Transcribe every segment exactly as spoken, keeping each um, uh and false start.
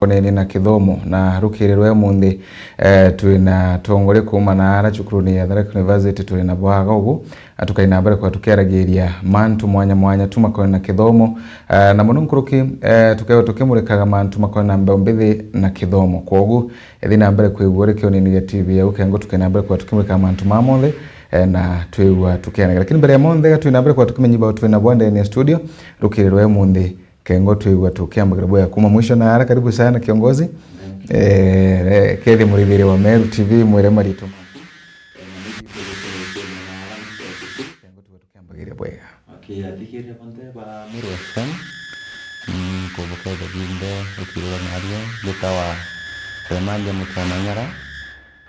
konene na kithomo, na rukiri rwa umunthi, eh, twi na atongoria kuuma na ara cukurune ya Tharaka University turi na bwaga ugu, na tukai na mbere kwa tukiaragiria mantu mwanya mwanya tu makonene na kithomo, eh, na muno nkuruki, eh, tukewa tukimurikaga mantu makonene na mbeu mbithi na kithomo. Kwogu, ithi na mbere kwigua uri kionene gia T V yau Kengo, tukai na mbere kwa tukimurikaga mantu ma monthe, eh, na twigua tukianaga. Lakini mbere ya monthe, ga twi na mbere kwa tukimenyi bau twi na bwa ndene ya studio, rukiri rwa umunthi, Kengo twigua tukiambagira bwega kuma mwisho na ara. Karibu sana kiongozi. Eh, eh, kethi murithiri wa Meru T V, mwire maritu maku. Kengo twigua tukiambagira bwega. Okay, athikiria bonthe ba Meru F M. Mm, kubuka ibinde ukirira nario, ngitawa Remalia Mutua Manyara.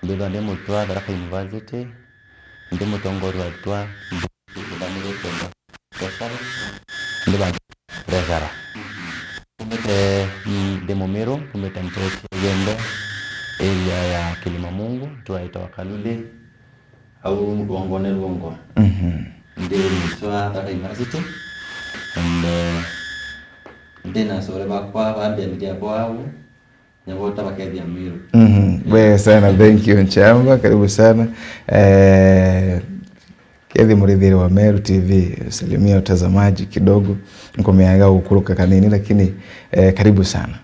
Mbithwa ndi mutwa Tharaka University. Ndi mutongoria wa arutwa. Ndi bangi treasurer. Ndi bangi treasurer. Kumite, mm, ndi Mumiru, kumite Mtoti Igembe, area ya Kilima Mungu, ntu aitwa Kalule, au Rwongone Rwongo. Mhm. Ndi mwisho wa Tharaka University, and, eh, ndi na acore bakwa bambia midia bwao, Nyabota bakethia Meru. Mhm. Bwega sana, thank you, Nchamba, karibu sana. Eh, kethi murithiri wa Meru T V, salimia watazamaji kidogo. Nkumeaga gukuruka kanini, lakini, eh, karibu sana.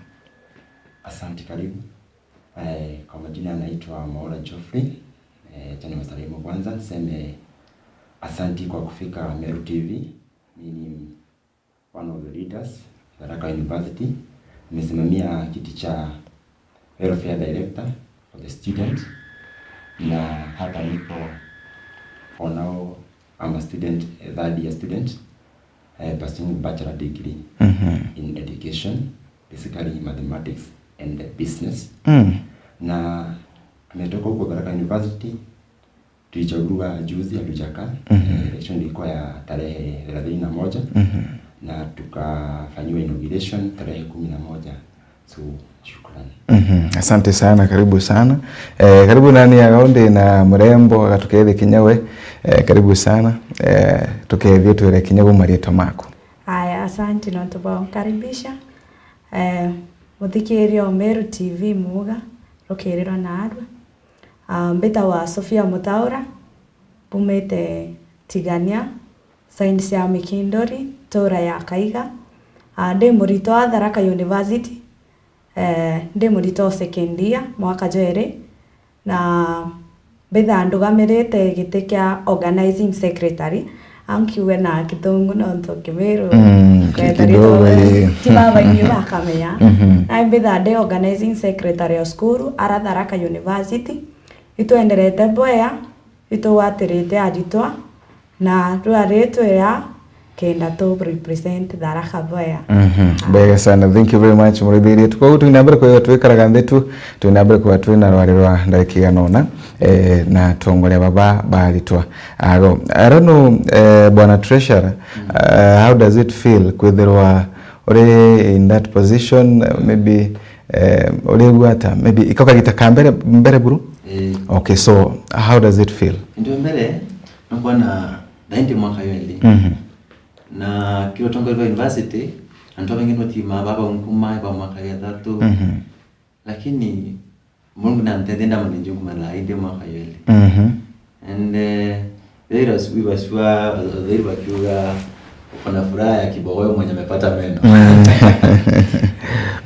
Asante, karibu. Eh, kwa majina anaitwa Mwaura Geoffrey. Eh, acha niwasalimu kwanza, niseme asanti kwa kufika Meru T V. Mimi ni one of the leaders, Tharaka University. Nimesimamia kiti cha welfare director for the student, na hapa niko for now, I'm a student, a third year student, eh, pursuing bachelor degree Mhm. in education, basically mathematics and business. Mm. Na tumetoka huko Tharaka University, tulichaguliwa juzi, hatujaka. Mhm. Eh, election ilikuwa ya tarehe thelathini na moja, Mhm. na tukafanyiwa inauguration tarehe kumi na moja. So, shukran. Mhm. Asante sana, karibu sana. Eh, karibu nani agaundi na murembo, agatukethi kinya we. Eh, karibu sana. Eh, tukethi utwire kinya bu marietwa maku. Aya, asante nontu bwa unkaribisha. Eh, muthikiria o Meru T V muuga, rukirirwa na arua. Ah, mbitagwa Sophia Mutaura, mbumite Tigania, side cia Mikindori, ntura ya Kaiga. Ah, ndi muritwa Tharaka University, eh, ndi muritwa o second year, mwaka jweri, na mbithaa ndugamirite giti kia organizing secretary, ankiuge na Kithungu nontu Kimiru Mm, ki-, kweta kidogo, ritwa ii. ti babaingi bakamenya. Mhm. Na mbithaa ndi organizing secretary o cukuru ara Tharaka University. Itwenderete bwea, itugwatirite aritwa, na rua ritwira kenda tu represent Tharaka bwea. Mhm. Ah. Bwega sana. Thank you very much, murithiritu. Koguo twina mbere kwega twikaraga nthi tu, twina mbere kwega twina rwari rwa ndagika igana ona, eh, na atongoria baba baritwa. Ago. I don't know, eh, Bwana Treasurer, Mm. eh, how does it feel kwithirwa uri in that position, eh, maybe, eh, urigua ata? Maybe iko kagita ka mbere, mbere buru? Eh. Okay, so how does it feel? Into mbere, nukwona thaa indi mwaka yeli. Mhm. Na kiri utongoria bwa university, antu abaingi nutimaa baba nkuma ba mwaka ya thatu. Mhm. Lakini Mungu na mtethia ndamana njunguma thaa indi mwaka yeli. Mhm. And, eh, there was, we was sure, wazairi wakiuga, "Uko na furaha ya kibogoyo mwenye amepata meno."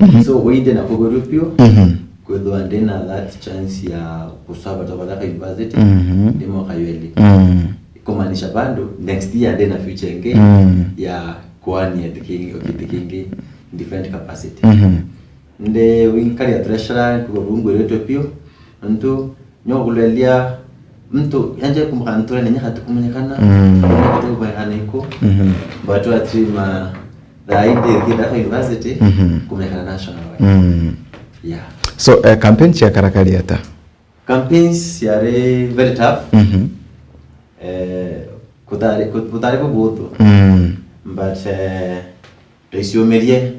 Mm. So, winde na kuguru piu, Mhm. kwithwa ndina that chance ya kusaba to Tharaka University, Mhm. ndi mwaka yeli. Mm. Kumaanisha bado next year ndina future ingi Mm. ya kuania kiti kingi, kiti kingi, different capacity. Mhm. Ndi winkaria treasurer, kuga bungu iretwe piu, ntu nyogulelia mtu, yanje kumbuka ntura ni nyaka tukumenyekana, Mm. kumbuka tukumenyekana iku, Mhm. but wa three ma, thaa indi kithaka university, Mhm. kumenyekana national wide. Mm. Yeah. So, eh, campaign cia karakari ata? Campaigns ciari very tough. Mhm. Eh, kutari, kut-, kutari bubuthu. Mm. But, eh, tuiciumirie.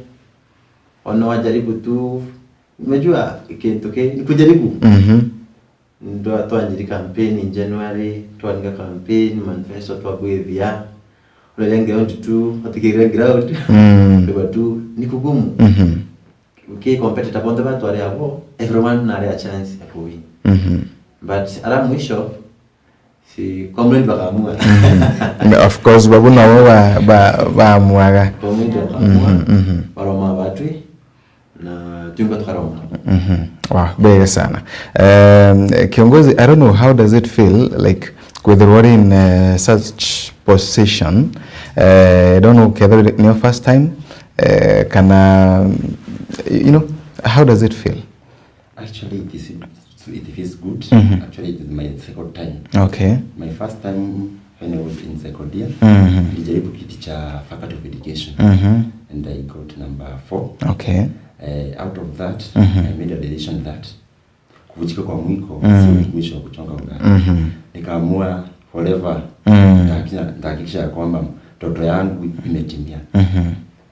Ona wajaribu tu, unajua kintu ki, ni kujaribu. Mhm. Ndo twanjiri campaign in January, twaninga campaign, manifesto twagwithia. Unaria ground tu, atikire ground. Mm. Kwa tu, ni kugumu. Mhm. ki competitor bonthe batware abo, everyone nare a chance ya ku win. Mhm. But ara mwisho, si comrade bakaamua. Of course, babu nabo ba, ba, baamuaga. Comrade bakaamua, Mhm, mhm. Baroma batwi, na twimba tukaroma. Mhm. Wow, bega sana. Um, kiongozi, I don't know, how does it feel like kwithirwa uri in uh, such position? Uh, I don't know, kethirwa ni your first time, uh, kana, you know, how does it feel? Actually, it is, it feels good. Mhm. Actually, it is my second time. Okay. My first time when I was in second year, mhm, nilijaribu kiti cha Faculty of Education, mhm, and I got number four. Okay. Eh, out of that, mhm, I made a decision that kuvunjika kwa mwiko, mm, si mwisho wa kuchonga ugali. Mhm. Nikaamua forever, mm, nitahakikisha, nitahakikisha ya kwamba ndoto yangu imetimia. Mhm.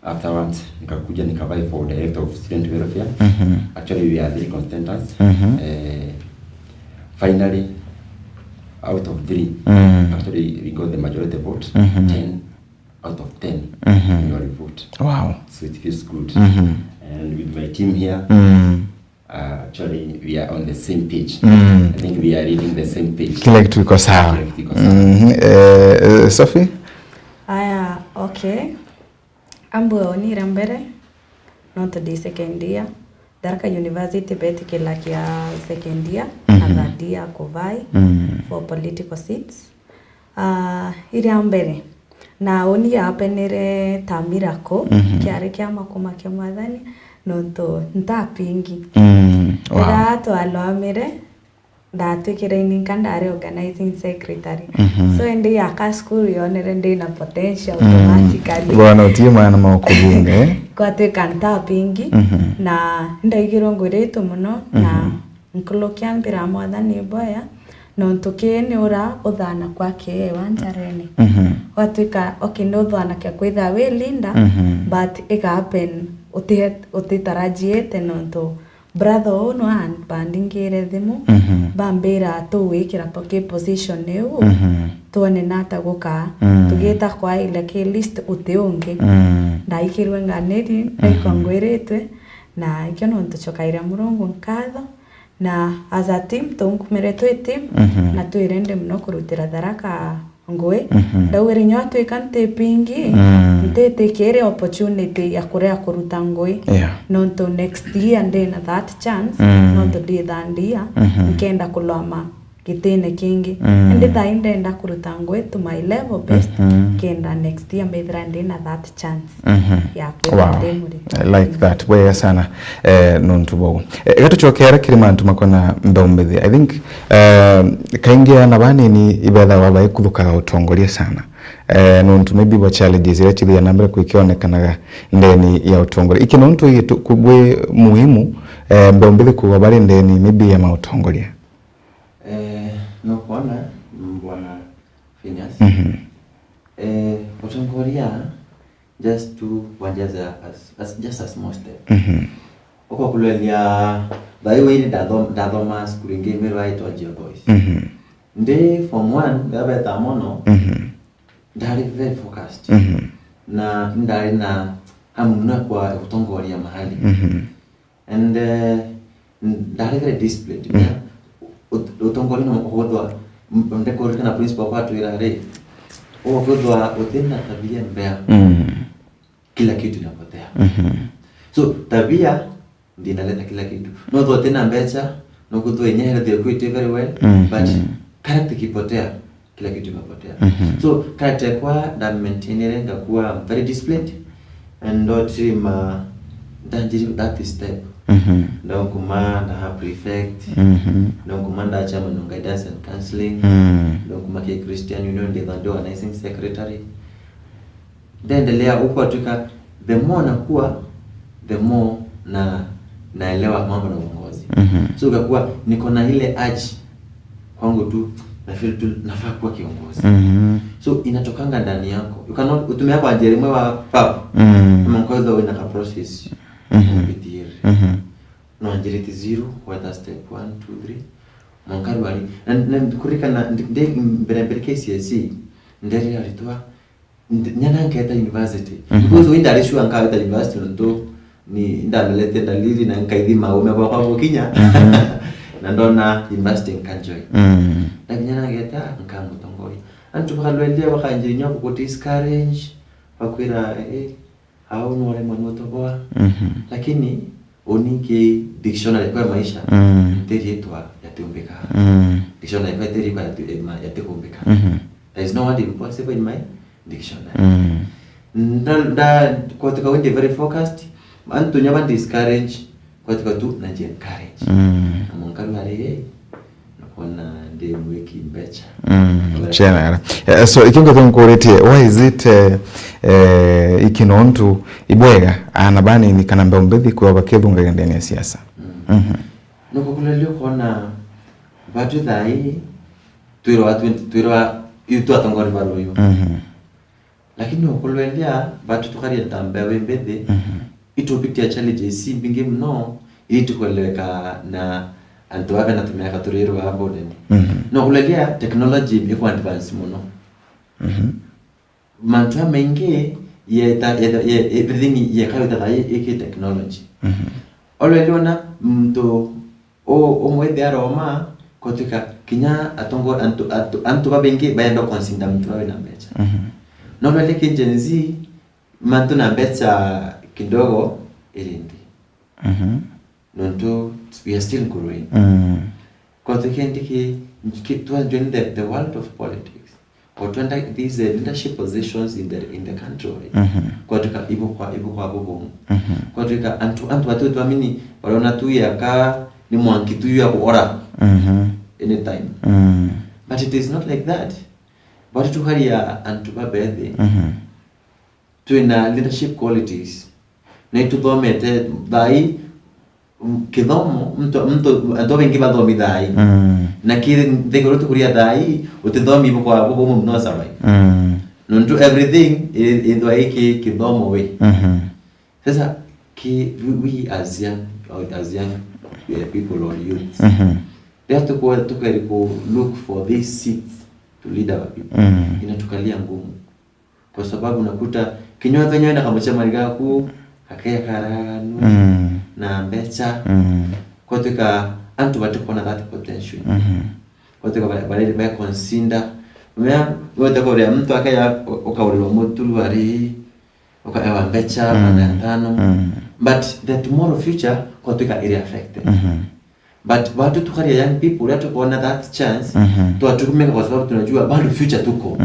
Afterwards, nikakuja nikavai for director of student welfare. Mhm. Actually, we are three contestants. Mhm. Eh, finally, out of three, mm, actually, we got the majority vote, mhm, ten out of ten, mhm, majority vote. Wow. So it feels good. Mhm. And with my team here, mm, uh, actually, we are on the same page. Mm. I think we are reading the same page. Kila kitu iko sawa. Kila kitu iko sawa. Mhm. Eh, eh, Sophie? Aya, okay. Ambwe onire mbere, nontu ndi second year. Tharaka University betikilagia second year na, mhm, third year kuvai, mm, for political seats. Ah, iria mbere, na uni yapenire ta miracle, mhm, kiari kia makuma kia Mwathani, nontu ntapingi. Mm, wow. Riria twalwamire, ndatwikire ninka ndari organizing secretary. Mhm. So indi yaka school yonere ndi na potential, mm, automatically. Bwana utie mwana maukubinga, eh? Kwatwika ntapingi, mhm, na ndaigirwe ngwiritwe muno, na, mhm, nkurukia mbira Mwathani iboya, nontu kii ni ura uthana kwa kiewa njarene. Mhm. Gwatwika, okay, ni uthanakia kwithira wi leader, mhm, but ika happen uti-, utitarajiite nontu brother uu no ambandingire thimu, mhm, bambira tugwikira po-, ki position iu, mhm, twone nata gukaa. Mm. Tugita kwa ile ki list uti ungi. Mm. Ndaikirwe nganiri, mhm, ndaikwa ngwiritwe, na ikio nontu cokaire Murungu nkatho, na as a team, tunkumire twi team, mhm, na twi ready muno kurutira Tharaka ngui. Mhm. Ndaugire inya twika nti pingi, mm, ntitikire opportunity ya kuria kuruta ngui. Yeah. Nontu next year ndi na that chance, mm, nontu ndi third year, mhm, nkenda kulwama gitine kingi. Mm. Indi thaa ii ndenda kuruta ngui to my level best, mhm, kenda next year mbithira ndi na that chance, mhm, ya kwithira, wow, ndi muriti. I like that. Bwega sana, eh, nontu bou. Eh, gatucokera kiri mantu makona mbeu mbithi. I think, eh, kaingi ana banini ibethagwa baikuthukaga utongoria sana. Eh, nontu maybe bo challenges iria cithiaga na mbere kwikionekanaga ndeni ya utongoria. Iki nontu igitu-, ku-, bwi muhimu, eh, mbeu mbithi kugwa bari ndeni maybe ya mautongoria. Eh, nukwona, Bwana Phineas? Mhm. Eh, utongoria just to, one, just a, as, as, just a small step. Mhm. Ukokulelia, thaa ii ndathom-, ndathoma cukuru ingi Meru yaitwa Njia Boys. Mhm. Ndi form one, riria betaa mono, mhm, ndari very focused. Mhm. Na ndari na hamu muno kwa gutongoria mahali. Mhm. And, eh, n-, ndari very disciplined. Mm. Ut-, utongoria no ukwithwa, m-, ndikuririkana principal akwa atwira ri, ukwithwa utina tabia mbea, mm, kila kitu inapotea. Mhm. So, tabia ndio inaleta kila kitu. No ukwithwa utina mbecha, no ukwithwa inya health yaku iti very well, mhm, but character ikipotea, kila kitu imepotea. Mhm. So, character yakwa nda maintainire, ngakuwa very disciplined, and ndotiri ma, ndanjiri that step. Mhm. Ndaunkuma ndaha prefect, mhm, ndaunkuma nda chairman of guidance and counseling, mm, ndaunkuma ki Christian Union, nditha ndi organizing secretary. Ndaendelea huko, atuika the more nakuwa, the more na, naelewa mambo na uongozi. Mhm. So ikakuwa niko na ile urge kwangu tu, na feel tu nafaa kuwa kiongozi. Mhm. So inatokanga ndani yako. You cannot, utumia kwa njia imwe wa pap. Mm. Ama nkoitho wina ka process. Mhm. Upitie. Mhm. No njiriti zero, whether step one, two, three. Mwanka rwari. Na, na kuririkana ndi, ndi mbere mbere K C S E, nderi aritwa, Ndi-, nyana nketa university. Mhm. Because we ndari sure nkawita university nontu ni ndameletie dalili na nkaithima ume bwakwa bukinya, na ndona university nkanjoin. Ndakinya nageta nkamutongoria. Antu bakalwendia bakanjirinya ku discourage, bakwira, "Eh, au nore mwana utoboa." Lakini uni ki dictionary kwa maisha, nti riitwa yatiumbika. Dictionary kwa ti riitwa yati-, eh, ma-, yatikumbika. There is no word impossible in my dictionary. Nda, nda, kwatuka windi very focused, antu nya ba discourage, kwatuka tu na encourage. Na munkaru ari, "Hey, nakona ndi mwiki mbecha." Chena. Eh, so, ikingo tunkuritie, why is it, eh, eh, ikinontu ibwega, ana banini kana mbeu mbithi kwithirwa bakithungagira ndene ya siasa? Nukukulelia ukona, batu thai, twirwa, twirwa, itwi atongori ba ruyu. Lakini ukulwendia, batu tukaria ta mbeu imbithi, itupitia challenges imbingi muno, iri tukueleweka na antu ave na tumiaka turirwa abo nene. No kulelia technology iku advance muno. Mantu jamaingi yeta, yeta, ye-, everything yeka yeta thai iki technology. Already ona muntu u-, umwe thi aroma, kwatuika kinya atongo-, antu, antu, antu babaingi bayenda consider muntu bawe na mbecha. No already ki Gen Z, mantu na mbecha kidogo iri nthi. Nontu we are still growing. Kwa tukendiki, ki-, twa join the, the world of politics. Kwa twenda these, uh, leadership positions in the, in the country. Kwa tuka ibo kwa, ibo kwa bubu. Kwa tuka antu, antu batu twamini, barona tu yaka ni mwanki tu ya kuora anytime. But it is not like that. But tukaria antu babethi. Twina leadership qualities. Na ituthomete thai, mm, kithomo, mtu, mtu, antu babaingi bathomi thai. Na ki nthiguru tukuria thai, utithomi bukwa, bukwa no survive. Nontu everything i-, ithwa iki kithomo we. Sasa, ki, we, we as young, as young, eh, people or youths, rira tukwe-, tukeri ku look for these seats to lead our people, inatukalia ngumu. Kwa sababu unakuta kinya uthenya wina kamucemani gaku, gakea karaganu, na mbecha, kwatuika antu batikwona that potential. Kwatuika ba-, ba-, ba consider. Mea, wote kuria mtu akeya u-, ukaurirwa muturu ari, ukaewa mbecha, magana atano. But the tomorrow future, kwatuika iri affected. But batu tukaria young people, uria tukaona that chance, twatumika kwa sababu tunajua bado future tuko.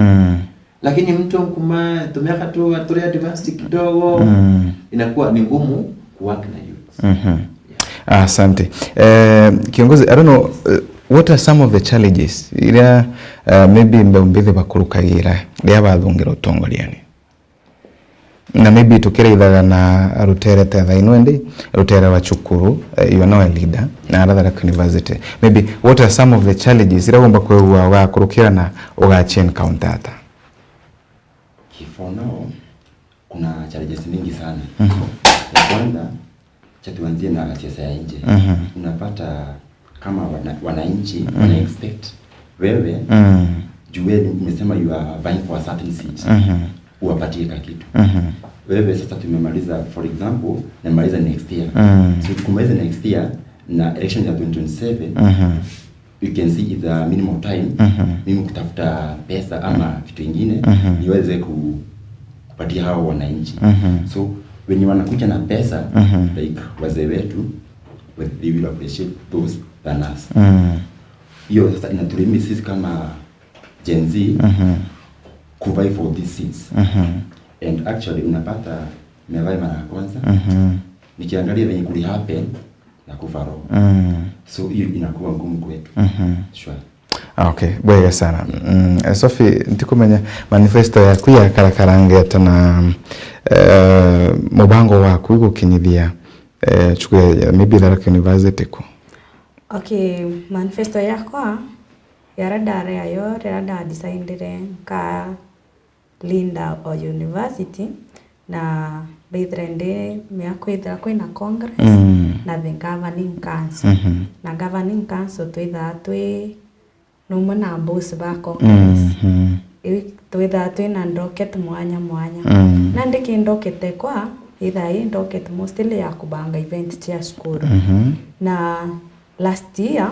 Lakini mtu nkuma tumiaka tu, turi advanced kidogo, inakuwa ni ngumu kuwork na youth. Yeah. Ah, asante. Eh, kiongozi, I don't know, eh, what are some of the challenges iria, eh, maybe mbeu mbithi bakurukagira riria bathungira utongoriani? Na maybe tukiraithaga na rutere ta thaino indi, rutere rwa cukuru, eh, you are now a leader, na ara Tharaka University. Maybe, what are some of the challenges iria ugomba kwigua ugakurukira na ugachi encounter ata? Ki for now, kuna challenges mingi sana. Ya kwanza, cha tuanzie na siasa ya nje. Unapata kama wana-, wananchi, wana expect wewe, juu wewe umesema you are vying for a certain seat, uwapatie ka kitu. Wewe sasa tumemaliza, for example, namaliza next year. So tukumaliza next year na election ya twenty twenty-seven, you can see it's a minimal time, mimi kutafuta pesa ama kitu ingine, niweze ku-, kupatia hao wananchi. So, wenye wanakuja na pesa, like, wazee wetu, but they will appreciate those than us. Hiyo sasa inatulimit sisi kama Gen Z kuvie for these seats. And actually, unapata nimevai mara ya kwanza, nikiangalia venye kuli happen, nakufa roho. So, hiyo inakuwa ngumu kwetu. Sure. Okay, bwega sana. Mm, eh, Sophie, ntikumenya manifesto yaku ya Karakara Ngeta na, eh, mubango waku igukinyithia, eh, chuku ya, ya maybe Tharaka University ku? Okay, manifesto yakwa, yaria ndari ayo, riria nda decidire nka leader o university, na mbithire ndi mea kwithira kwina congress na the governing council. Na governing council twithaa twi numwe na boss ba congress. Iu twithaa twina docket mwanya mwanya. Nandi ki docket ekwa, Ithaa ii ndoket mostly ya kubanga event cia cukuru. Mhm. Na last year,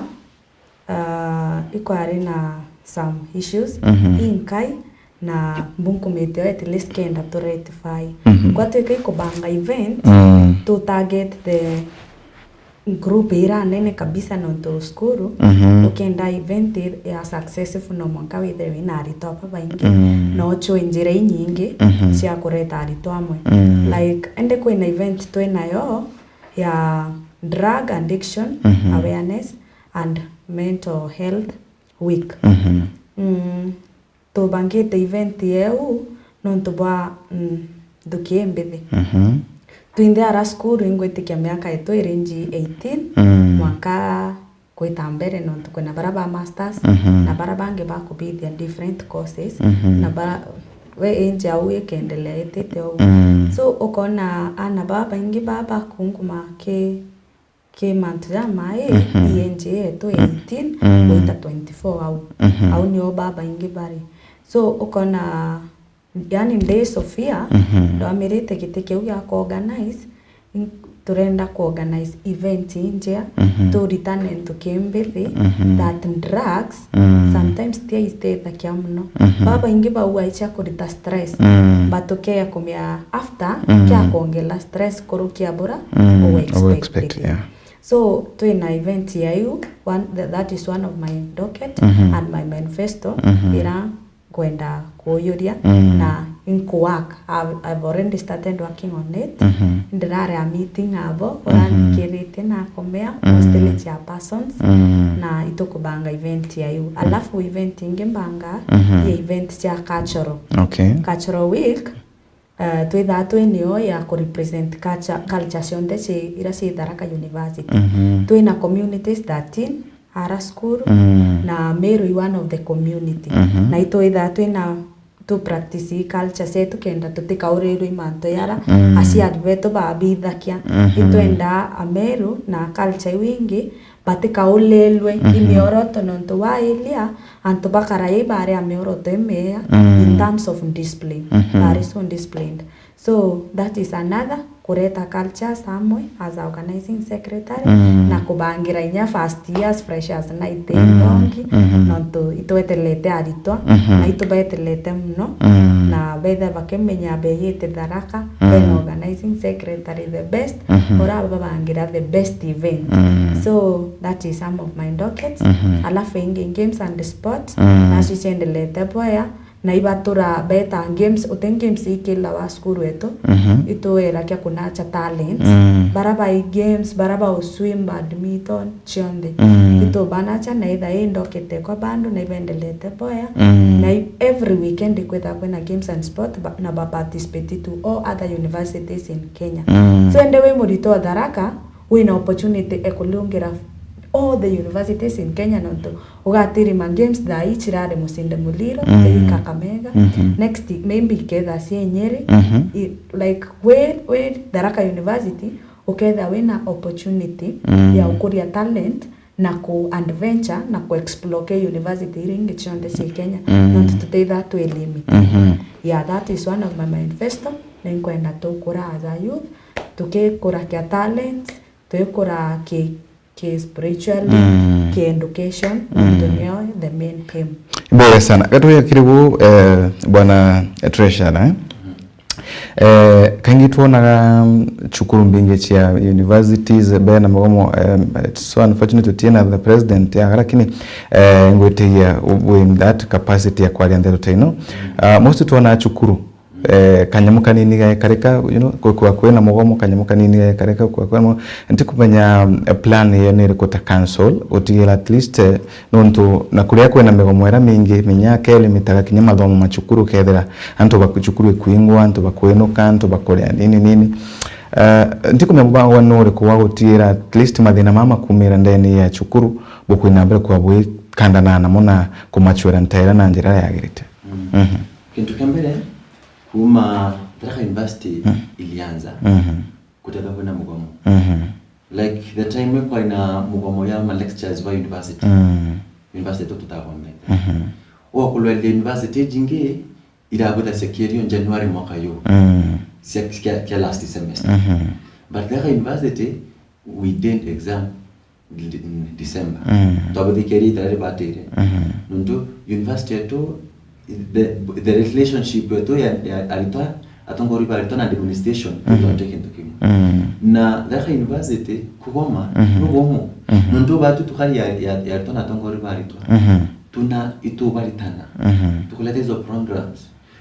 uh, ikwari na some issues Mhm. inkai, na mbunkumite o at least kenda tu rectify. Mhm. Kwatwika ikubanga event, Mm. tu target the group ira nene kabisa nontu cukuru, Mhm. ukenda event i-, ya successful no mwanka withire wina aritwa babaingi, Mm. na uchwe njira inyingi Mhm. cia kureta aritwa amwe. Mm. Like, ende kwina event twinayo ya drug addiction Mhm. awareness and mental health week. Mhm. Mm. Tubangite event yeu nontu bwa, mm, nthuki imbithi. Mhm. Twinthe ara cukuru ingwitikia miaka yetu iringi eighteen, Mm. mwanka kwita mbere nontu kwina bara ba masters, Mhm. na bara bangi bakubithia different courses, Mhm. na bara we age au ikendelea itite ou. Mm. So ukona ana babaingi baba bakunguma ki ki mantu jamai, Mhm. i age yetu eighteen Mm. gwita twenty-four au. Mhm. Au nio babaingi bari. So, ukona, yani, Day Sophia, Mhm. ndwamirite giti kiu gia kuorganize, in-, turenda kuorganize event injea, Mhm. turitane ntuki mbithi, Mhm. that drugs, Mm. sometimes tia itethakia muno. Mhm. Babaingi bau aicha kurita stress, Mm. but ukea kumia after, Mm. kia kuongela stress kurukia bura, Mm. uwe expect, uwe expect, yeah. So, twina event ya iu, one, th-, that is one of my docket Mhm. and my manifesto, Mhm. ira ngwenda kuuyuria Mm. na inkuwork. I've, I've already started working on it. Mhm. Ndirari a meeting abo, Mhm. uranthikiritie na akomea, Mm. mostly chairpersons, Mm. na itukubanga event ya iu. Alafu event ingi mbanga, Mhm. ya event cia cultural. Okay. Cultural week, Eh, twithaa twi nio ya ku represent culture, culture cionthe ci, ira ci Tharaka University. Mhm. Twina communities thirteen ara cukuru, Mm. na Meru i one of the community. Mhm. Na itwithaa twina tu practice i culture cietu kenda tutikaurirwe i mantu yara Mm. aciari betu babithakia. Mhm. Itwendaa Ameru na culture iu ingi batikaulilwe Mhm. i mioroto, nontu wailia antu bakarai bari a mioroto imeea Mm. in terms of discipline. Mhm. Bari so disciplined. So that is another kureta cultures amwe as a organizing secretary Mm. na kubangira inya first years freshers night Mm. inthongi Mhm. nontu itweterete aritwa Mhm. na itubeterete muno Mm. na bethe bakimenya beyite Tharaka Mm. bena organizing secretary the best Mhm. urababangira the best event. Mm. So that is some of my dockets. Mhm. Alafu ingi games and sport, Mm. nacio ciendelete bwea, na ibatura beta games, uti games ikilawa cukuru etu, Mhm. itwira kia kunacha talents. Mm. Bara bai games, bara ba swim, badminton, cionthe. Mm. Itubanacha na itha indokete kwa bandu na ibendelete bwea. Mm. Na i-, every weekend ikwitha kwina games and sport ba-, na ba participate to all other universities in Kenya. Mm. So ende wi murito wa Tharaka, wina opportunity ekulungira all the universities in Kenya nontu ugatirima games thaa ii cirari Musinde Muliro, Mm. ii Kakamega. Mhm. Next, maybe iketha cie Nyeri. Mhm. I, like, we, we Tharaka University, uketha wina opportunity Mm. ya ukuria talent na ku adventure na ku explore ke university iria ingi cionthe cie Kenya. Mm. Nontu tutitha twi limit. Mhm. Yeah, that is one of my manifesto. Ninkwenda tukura as a youth, tukikura kia talents, twikura ki, ki spiritually, Mm. ki education, Mm. nontu nio the main aim. Mbega sana. Gatuya kiri bu, eh, bwana treasurer, eh? Eh, kaingi twonaga, mm, cukuru mbingi cia universities, bena magomo, eh, it's so unfortunate tutina the president ya, lakini, eh, ngwitigia win that capacity ya kwaria ndeto ta ino. Ah, most twona cukuru, eh, kanyamu kanini gekarika, you know, kwikwa kwina mugomo, kanyamu kanini gekarika, kwikwa kwina mugomo. Ntikumenya, eh, plan iyo ni iriku ta council, utigira at least, eh, nontu na kuria kwina migomo ira mingi, minya kelimitaga kinya mathomo ma cukuru, kethira antu ba cukuru ikwingwa, antu bakwinuka, antu bakuria nini nini. Eh, ntikumenya mubango ni uriku wa gutigira at least mathina mama makumira ndene ya cukuru, bukwina mbere kwa bwikandana namo na kumachwera ntaira na njira yagirite. Mm. Mhm. Kintu kia mbere, kuma Tharaka University Mm. ilianza, Mhm. kutetha kwina mugomo. Mhm. Like, the time kwari na mugomo ya ma lecturers ba university. Mm. University tu tutathomete. Mhm. Okulwa university jingi irabutha security on January mwaka yu. Mm. cia, cia, cia last semester. Mhm. But Tharaka University, we didn't exam de-, in December. Mm. Twabuthikirie itara ribatire. Mhm. Nontu university yetu, the, the relationship yetu ya, ya aritwa, atongori ba aritwa na administration, mm, itwate kintu kimwe. Mm. Na Tharaka University, kugoma, mhm, rugomo. Mhm. Nontu batu tukari ya, ya, ya aritwa na atongori ba aritwa. Mhm. Tuna itubaritana. Mhm. Tukuleta izo programs.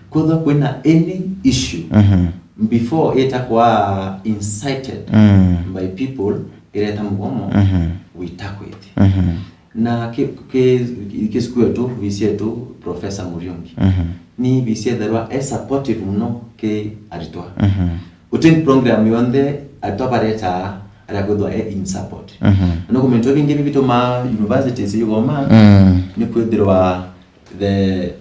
Kwethwa kwina any issue, mhm, before itakwa incited, mm, by people, ireta mugomo, mhm, we tackle it. Mhm. Na ki, ki, ki school yetu, V C yetu, Professor Muriungi. Mhm. Ni V C etherwa e supportive muno ki aritwa. Mhm. Uti program yonthe aritwa bareta aria kwithwa e in support. Mhm. Na no kumenya bingi bibituma universities igoma, mm, ni kwithirwa the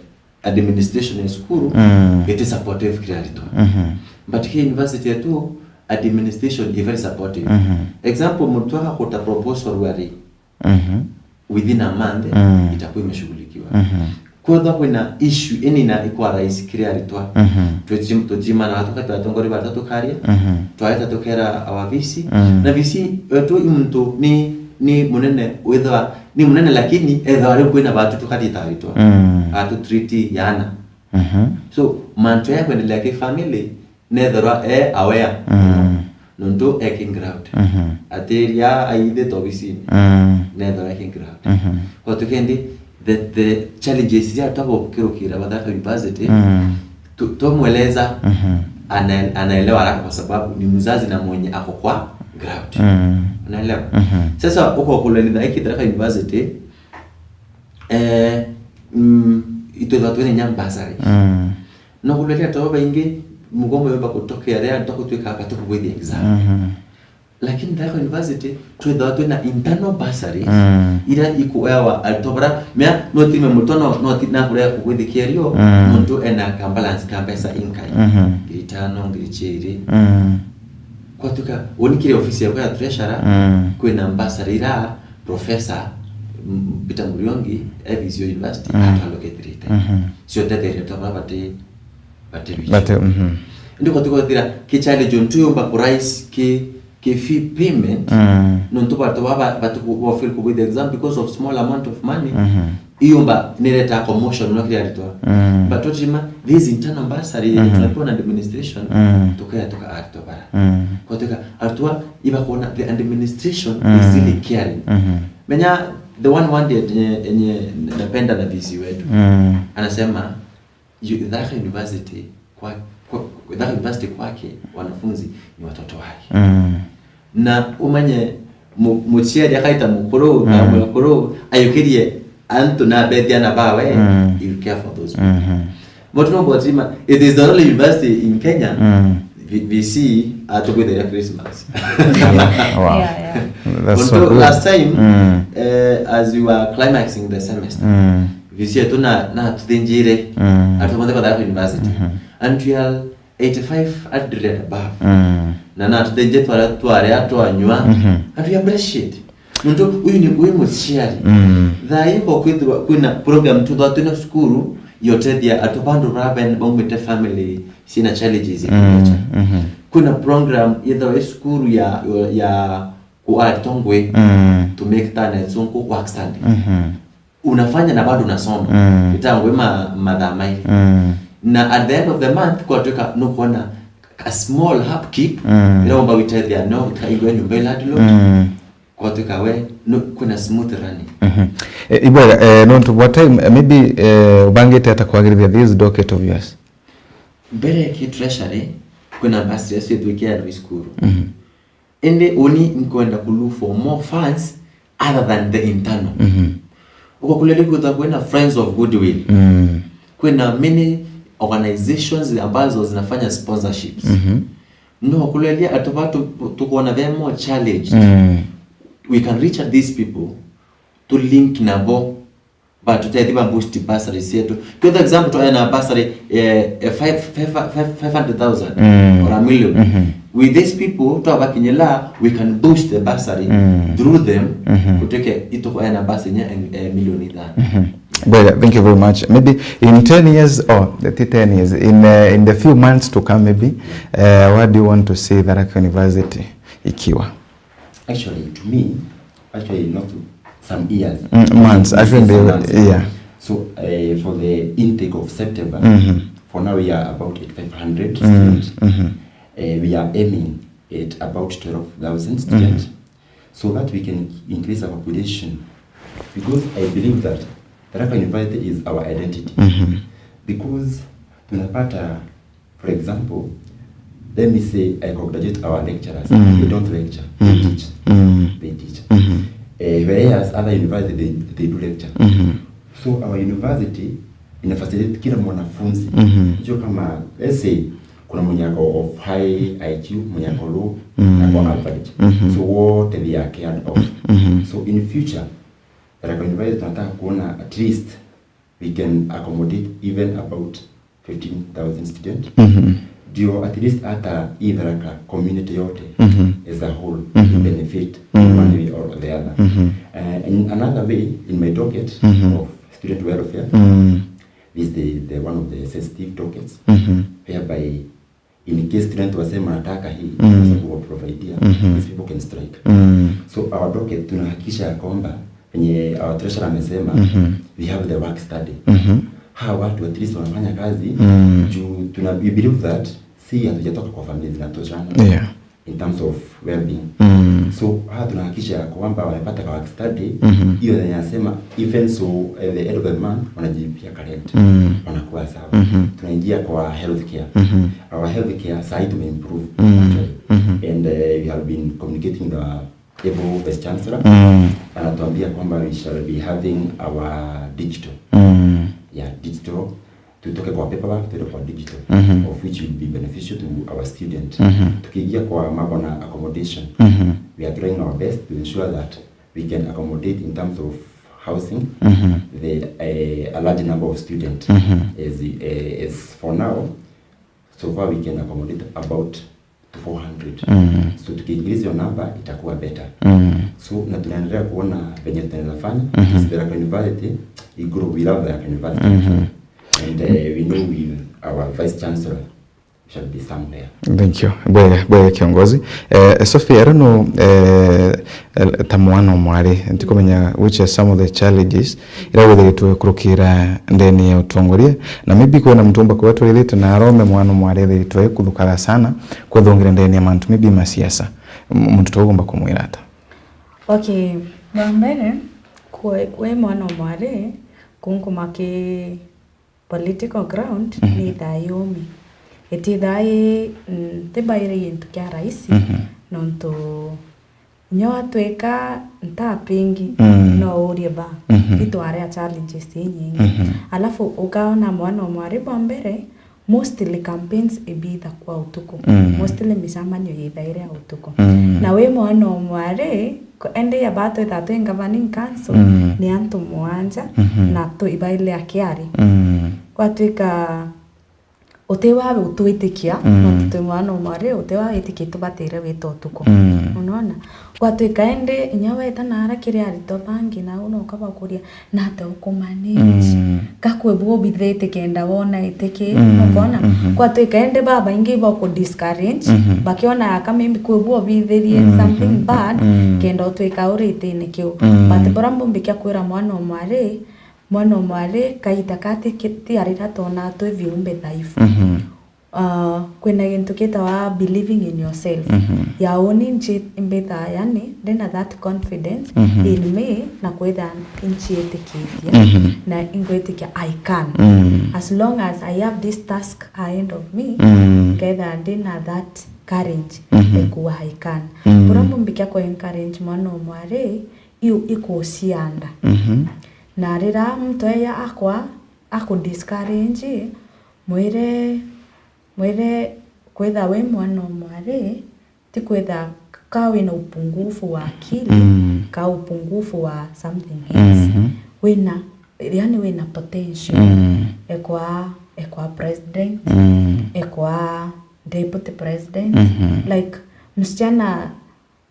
administration ya cukuru, mm, iti supportive kiri aritwa. Mhm. But ki university yetu, administration is very supportive. Mhm. Example, mtu akakuta proposal wari, mhm, within a month, mm, itakuwa imeshughulikiwa. Mhm. Kwethwa kwina issue ini na ikwa rise kiri aritwa. Mhm. Tuji-, tujimana tukati atongori batatu karia, mhm, twaeta tukera our V C. Mm. Na V C wetu i muntu ni, ni munene withwa ni munene, lakini ethwa riu kwina batu tukatita aritwa. Mm. Atu treat yana. Mhm. So, mantu ya kwendelea ki family, nethirwa e aware, mm, nontu e ki ground. Mhm. Atiria aithite obisini. Mm. Nethirwa e ki ground. Mhm. Kwa tukendi, the, the challenges zia tabo kirukira Mathare University, mm, tu-, twamweleza, mhm, ana-, anaelewa haraka kwa sababu ni mzazi na mwenye ako kwa ground. Mm. Unaelewa? Mhm. Sasa, uko kule ni Tharaka University, eh, mm, itwethwa twina nya bursary. Mm. No kuleria to baingi, mugomo yomba kutokea ria to kutwika batukugwithia exam. Mhm. Lakini Tharaka University, twethwa twina internal bursaries, mm, ira ikuewa aritwa bara, mea, no time muto no, no ti-, na kuria kugwithikia rio, mm, nontu ena ka balance ka mbeca inkai. Mhm. Ngiri itano, ngiri ciiri. Mm. Kwatuka, woni kiri ofisi yakwa ya treasurer, mm, kwina bursary ira Professor, mm, Peter Muriungi, e V C U University, mm, atwaloketire. Mhm. Cio tetheria twa baba bati, bati bicho. Bati, mhm. Indi kwatuka kwithira ki challenge ontu yomba ku rise ki, ki fee payment, mm, nontu batu baba batu ku-, bo fail ku the exam because of small amount of money. Mhm. Iyomba nireta commotion no kiri aritwa. Mm. But tutima, this internal bursary, mhm, tunapewa na administration, mm, tukaya tuka aritwa bara. Mm. Kwatuka, aritwa iba kuona the administration, mm, is really caring. Mhm. Menya, the one word yenye, yenye napenda na V C wetu. Mm. Anasema, "You, Tharaka University kwa, kwa, Tharaka University kwake, wanafunzi ni watoto wake." Mm. Na umanye mu-, muciari akaita mukuru, mm, na mwekuru, ayukirie antu na bethi ana bawe, mm, you care for those people. Mhm. But no, but it is the only university in Kenya, mm, V-, V C atugwithagira Christmas. Wow. Yeah, yeah. That's so good. Last time, mm, eh, as we were climaxing the semester, mm, V C yetu na, na tuthinjire, mm, aritwa bonthe ba Tharaka University. Mhm. And we are eighty-five hundred and above. Mm. Na, na tuthinjire twara, tware atwanywa. Mhm. And we appreciate. Nontu uyu ni, uyu muciari. Mm. Thaa ii ko kwithirwa kwina program tu thaa twina cukuru, yotethia atu bandu bara ben-, baumite family ciina challenges, mm, mhm, kwina program yethirwa i cukuru ya, ya ku aritwa ngui, mm, to make tane sunku work study. Mhm. Unafanya na bado unasoma. Mm. Itangwe ma-, mathaa mairi. Mm. Na at the end of the month, kwatuika nukwona a small upkeep, mm, ira umba witethia no, ika igwe nyumba ila ndilo. Mm. Kwatuika we, no, kwina smooth running. Mhm. Eh, ibwega, eh, nontu bwa time, eh, maybe, eh, ubangite ata kwagirithia this docket of yours? Mbere ki treasury, kwina bursary cio itwikia no cukuru. Mhm. Indi uni nkwenda ku look for more funds other than the internal. Mhm. Ukakuleria kwithwa kwina Friends of Goodwill. Mm. Kwina many organizations ambazo zinafanya sponsorships. Mhm. No kuleria atu batu tukuona they are more challenged. Mm. We can reach out these people to link nabo. Batutethi ba boost bursary cietu. Twetha example, twaheana bursary, eh, eh, five, five, five, five hundred thousand, mm, or a million. Mhm. With these people, twabakinyila, we can boost the bursary, mm, through them, mhm, gutwike itukuheana bursary nya, eh, eh, milioni ithano. Mhm. Bwega, thank you very much. Maybe in ten years, or the ten years, in, uh, in the few months to come, maybe, uh, what do you want to see Tharaka University ikiwa? Actually, to me, actually not some years. Mm, months, actually, months. Yeah. So, uh, for the intake of September, mm-hmm, for now we are about eighty-five hundred students. Mm-hmm. Uh, we are aiming at about twelve thousand students, mm-hmm, so that we can increase our population, because I believe that Tharaka University is our identity. Mm-hmm. Because tunapata, for example, let me say I congratulate our lecturers. Mm. They don't lecture, they, mm-hmm, teach. Mm. They teach. Mm-hmm. Eh, whereas other universities, they, they do lecture. Mm-hmm. So our university ina facilitate kila mwanafunzi. Mm-hmm. Sio kama, let's say, kuna mwenye ako of high I Q, mwenye ako low, mm, na ako average. Mm-hmm. So wote they are cared of. Mm-hmm. So in future, Tharaka University tunataka kuona at least we can accommodate even about fifteen thousand students. Mm-hmm. Ndio at least hata hii Tharaka community yote, mm-hmm, as a whole, mm-hmm, benefit, mm, in one way or the other. Mm-hmm. Uh, in another way, in my docket, mm-hmm, of student welfare, mm, this is the, the one of the sensitive dockets, mm-hmm, whereby in case student wasema anataka hii, mm, tunaweza kuwa providea, mm-hmm, these people can strike. Mm. So our docket tunahakikisha ya kwamba venye our treasurer amesema, mm-hmm, we have the work study. Mm-hmm. Hawa watu at least wanafanya kazi, mm, juu tuna, we believe that si hatujatoka kwa familia zinatoshana, yeah, in terms of well-being. Mm. So hawa tunahakikisha ya kwamba wamepata kwa work study, mm-hmm, hiyo yenye nasema even so at the end of the month wanajilipia ka rent, mm, wanakuwa sawa. Mm-hmm. Tunaingia kwa healthcare. Mm-hmm. Our healthcare sahi tumeimprove, mm, actually. Mm-hmm. And, uh, we have been communicating the able vice chancellor. Mm. Anatuambia kwamba we shall be having our digital. Mm. Yeah, digital. Tutoke kwa paperwork, tuende kwa digital, mm-hmm, of which will be beneficial to our student. Mm-hmm. Tukiingia kwa mambo na accommodation, mm-hmm, we are trying our best to ensure that we can accommodate in terms of housing, mm-hmm, the, eh, a large number of students. Mm-hmm. As, eh, as for now, so far we can accommodate about to four hundred. Mm. So tukiincrease hiyo number itakuwa better. Mm. So na tunaendelea kuona venye tunaweza fanya, mm-hmm, Tharaka University i grow, we love Tharaka University. Mm-hmm. And, eh, we know we, our vice chancellor shall be somewhere. Thank you. Bwega, bwega kiongozi. Eh, Sophia, I don't know, eh, eh, ta mwana o mwari, ntikumenya which are some of the challenges ira withiritwe kurukira ndene ya utongoria, na maybe kwina muntu umba kuba twithite na arome mwana o mwari ethiritwe kuthukaga sana kwithungira ndene ya mantu maybe ma siasa. M-, muntu tu ugomba kumwira ata? Okay, wa mbere, kwe-, we mwana o mwari, kunkuma ki political ground, mhm, ni ithaa yumi. Itithaa i, mm, tibaire gintu kia rahisi, mhm, nontu inya watwika ntapingi, mm, no urie ba, mhm, itware a challenges inyingi. Mhm. Alafu ukaona mwana o mwari bwa mbere, mostly campaigns ibitha kwa utuku. Mm. Mostly micemanio yithaire ya utuku. Mm. Na wi mwana o mwari, ko-, ende ya ba twithaa twi governing council, mm, ni antu muanja, mhm, na tu ibaile akiari. Mm. Gwatwika uti wa utwitikia, mm, nontu twi mwana o mwari, uti wa witikia tubatire wita utuku. Mm. Unaona? Gwatwika indi inya weta nara kiri arito bangi, nau no ukabakuria, nate ukumanage? Mm. Ka kwi bwo bithite kenda wona itiki, mm, ukona? Mhm. Gwatwika indi babaingi ibo ku discourage, mhm, bakiona aka maybe kwi bwo bithirie, mm, something bad, mm, kenda utwika uri itine kiu. Mm. But bora mbumbikia kwira mwana o mwari, mwana o mwari, kaita ka ti ki-, ti arira tona twi viumbe dhaifu. Mhm. Ah, kwina gintu kitawa believing in yourself. Mhm. Ya uni nji-, mbithaa, yani, ndina that confidence, mhm, in me, na kwitha nchiitikithia, mhm, na ingwitikia I can. Mm. As long as I have this task ahead of me, mm, nketha ndina that courage, mhm, ya kuwa I can. Mm. Bura mbumbikia ku encourage mwana o mwari, iu ikucianda. Mhm. Na rira muntu eya akwa, aku discourage, mwire, mwire kwitha wi mwana o mwari, ti kwitha ka wina upungufu wa akili, mm, ka upungufu wa something else. Mhm. Wina, yani wina potential. Mm. Ekwa, ekwa president, mm, ekwa deputy president. Mhm. Like, msichana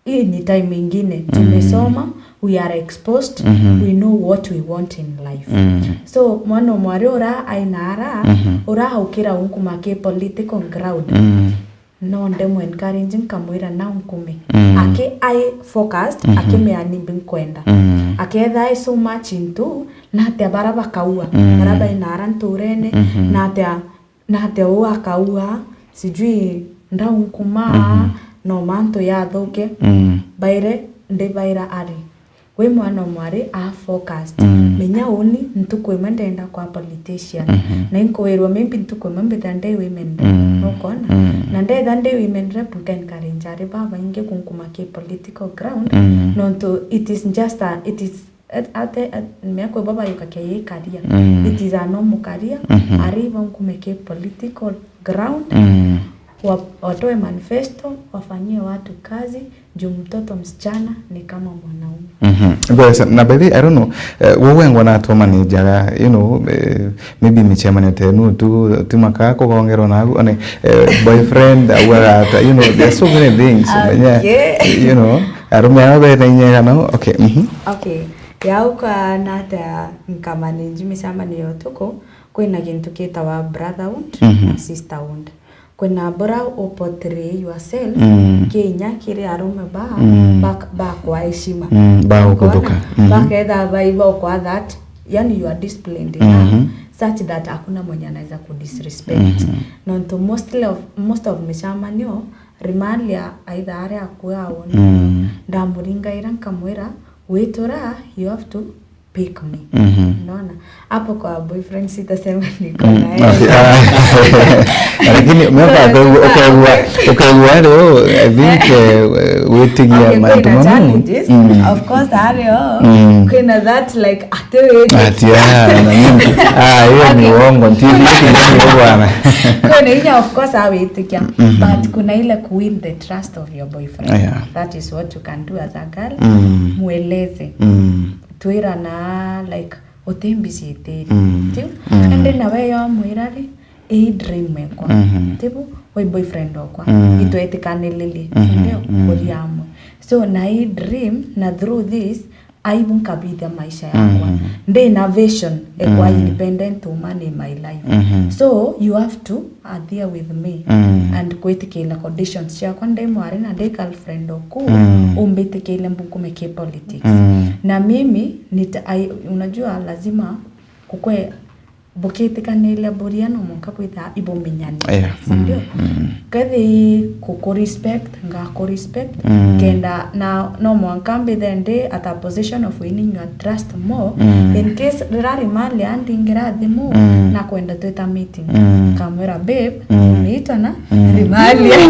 Hii ni time ingine, tumesoma, we are exposed, we know what we want in life. So mwana o mwari ura aina ara, ura aukira unkuma ki political ground, no ndemu encourage, nkamwira na unkume. Aki ai focused, akimea nimbi nkwenda. Aketha ai so much into, na atia bara bakaua, bara baina ara nturene, na atia na atia uu akaua, sijui ndaunkuma, no mantu yathuke. Baire, ndibaira ari, wi mwana o mwari a focused. Menya uni ntuku imwe ndenda kwa politician. Na inkwirwa maybe ntuku imwe mbitha ndi women rep, nukona? Na ndetha ndi women rep, nka encourage ari babaingi kunkuma ki political ground, nontu it is just a, it is At, at, at, miaka ibo bayuka kei career. It is a normal career. Ari ibo nkume ki political ground. Wa-, watoe manifesto, wafanyie watu kazi, juu mtoto msichana ni kama mwanaume. Bwesa, na by the way, I don't know, eh, wowe ngona atoma ni njaga, you know, eh, maybe michemanio tenu tu, ti makaa kugongerwa nagu, one, eh, boyfriend, augaga ata, you know, there are so many things, umenya, you know, arume aba bena inya igana, okay, mhm. Okay. Yauka na atia nkamanage micemanio ya utuku, kwina gintu gitawa brotherhood na sisterhood. Kwina bura u portray yourself ki inya kiri arume ba, ba, ba kwa heshima. Ba ukuthuka. Baketha baiba kwa that, yani you are disciplined enough such that hakuna mwenye anaweza kudisrespect. Nontu mostly of, most of micemanio, Rimalia aitha ari akua aona. Ndamuringaira nkamwira, "Witura, you have to pick me." Unaona? Hapo kwa boyfriend sitasema niko na yeye. Okay, ah. Lakini miaka ukaigua, ukaigua, ukaigua leo, I think, eh, witigia mantu mamu. Okay, kwina challenges. Of course, ario. Kwina that, like, ati witi. Ati, ah, na mimi. Ah, hiyo ni uongo. Nti, nti, nti, bwana. Kwina inya, of course, awitikia. But kuna ile ku win the trust of your boyfriend. Yeah. That is what you can do as a girl. Mueleze. Twira na, like, utimbicitiri. Tiu? Indi nawe yo mwira ri, ii dream ekwa. Tibu, wi boyfriend okwa. Itwetikanilirie. Ndio? Kuri amwe. So, na ii dream, na through this, aibu nkabithia maisha yakwa. Ndi na vision ekwa independent woman in my life. So, you have to adhere with me and kwitikila conditions ciakwa ndi mwari na ndi girlfriend oku, umbitikiile mbukume ki politics. Na mimi nita-, I, unajua lazima kukwe, bukitikaniria buria no mwanka kwitha ibumenyania. Yeah. Si ndio? Kethi kuku respect, ngaku respect, kenda na no mwanka mbithe ndi at a position of winning your trust more. In case rira Rimalia andingira thimu, na kwenda twita meeting. Nkamwira, "Babe, nimeitwa na Rimalia."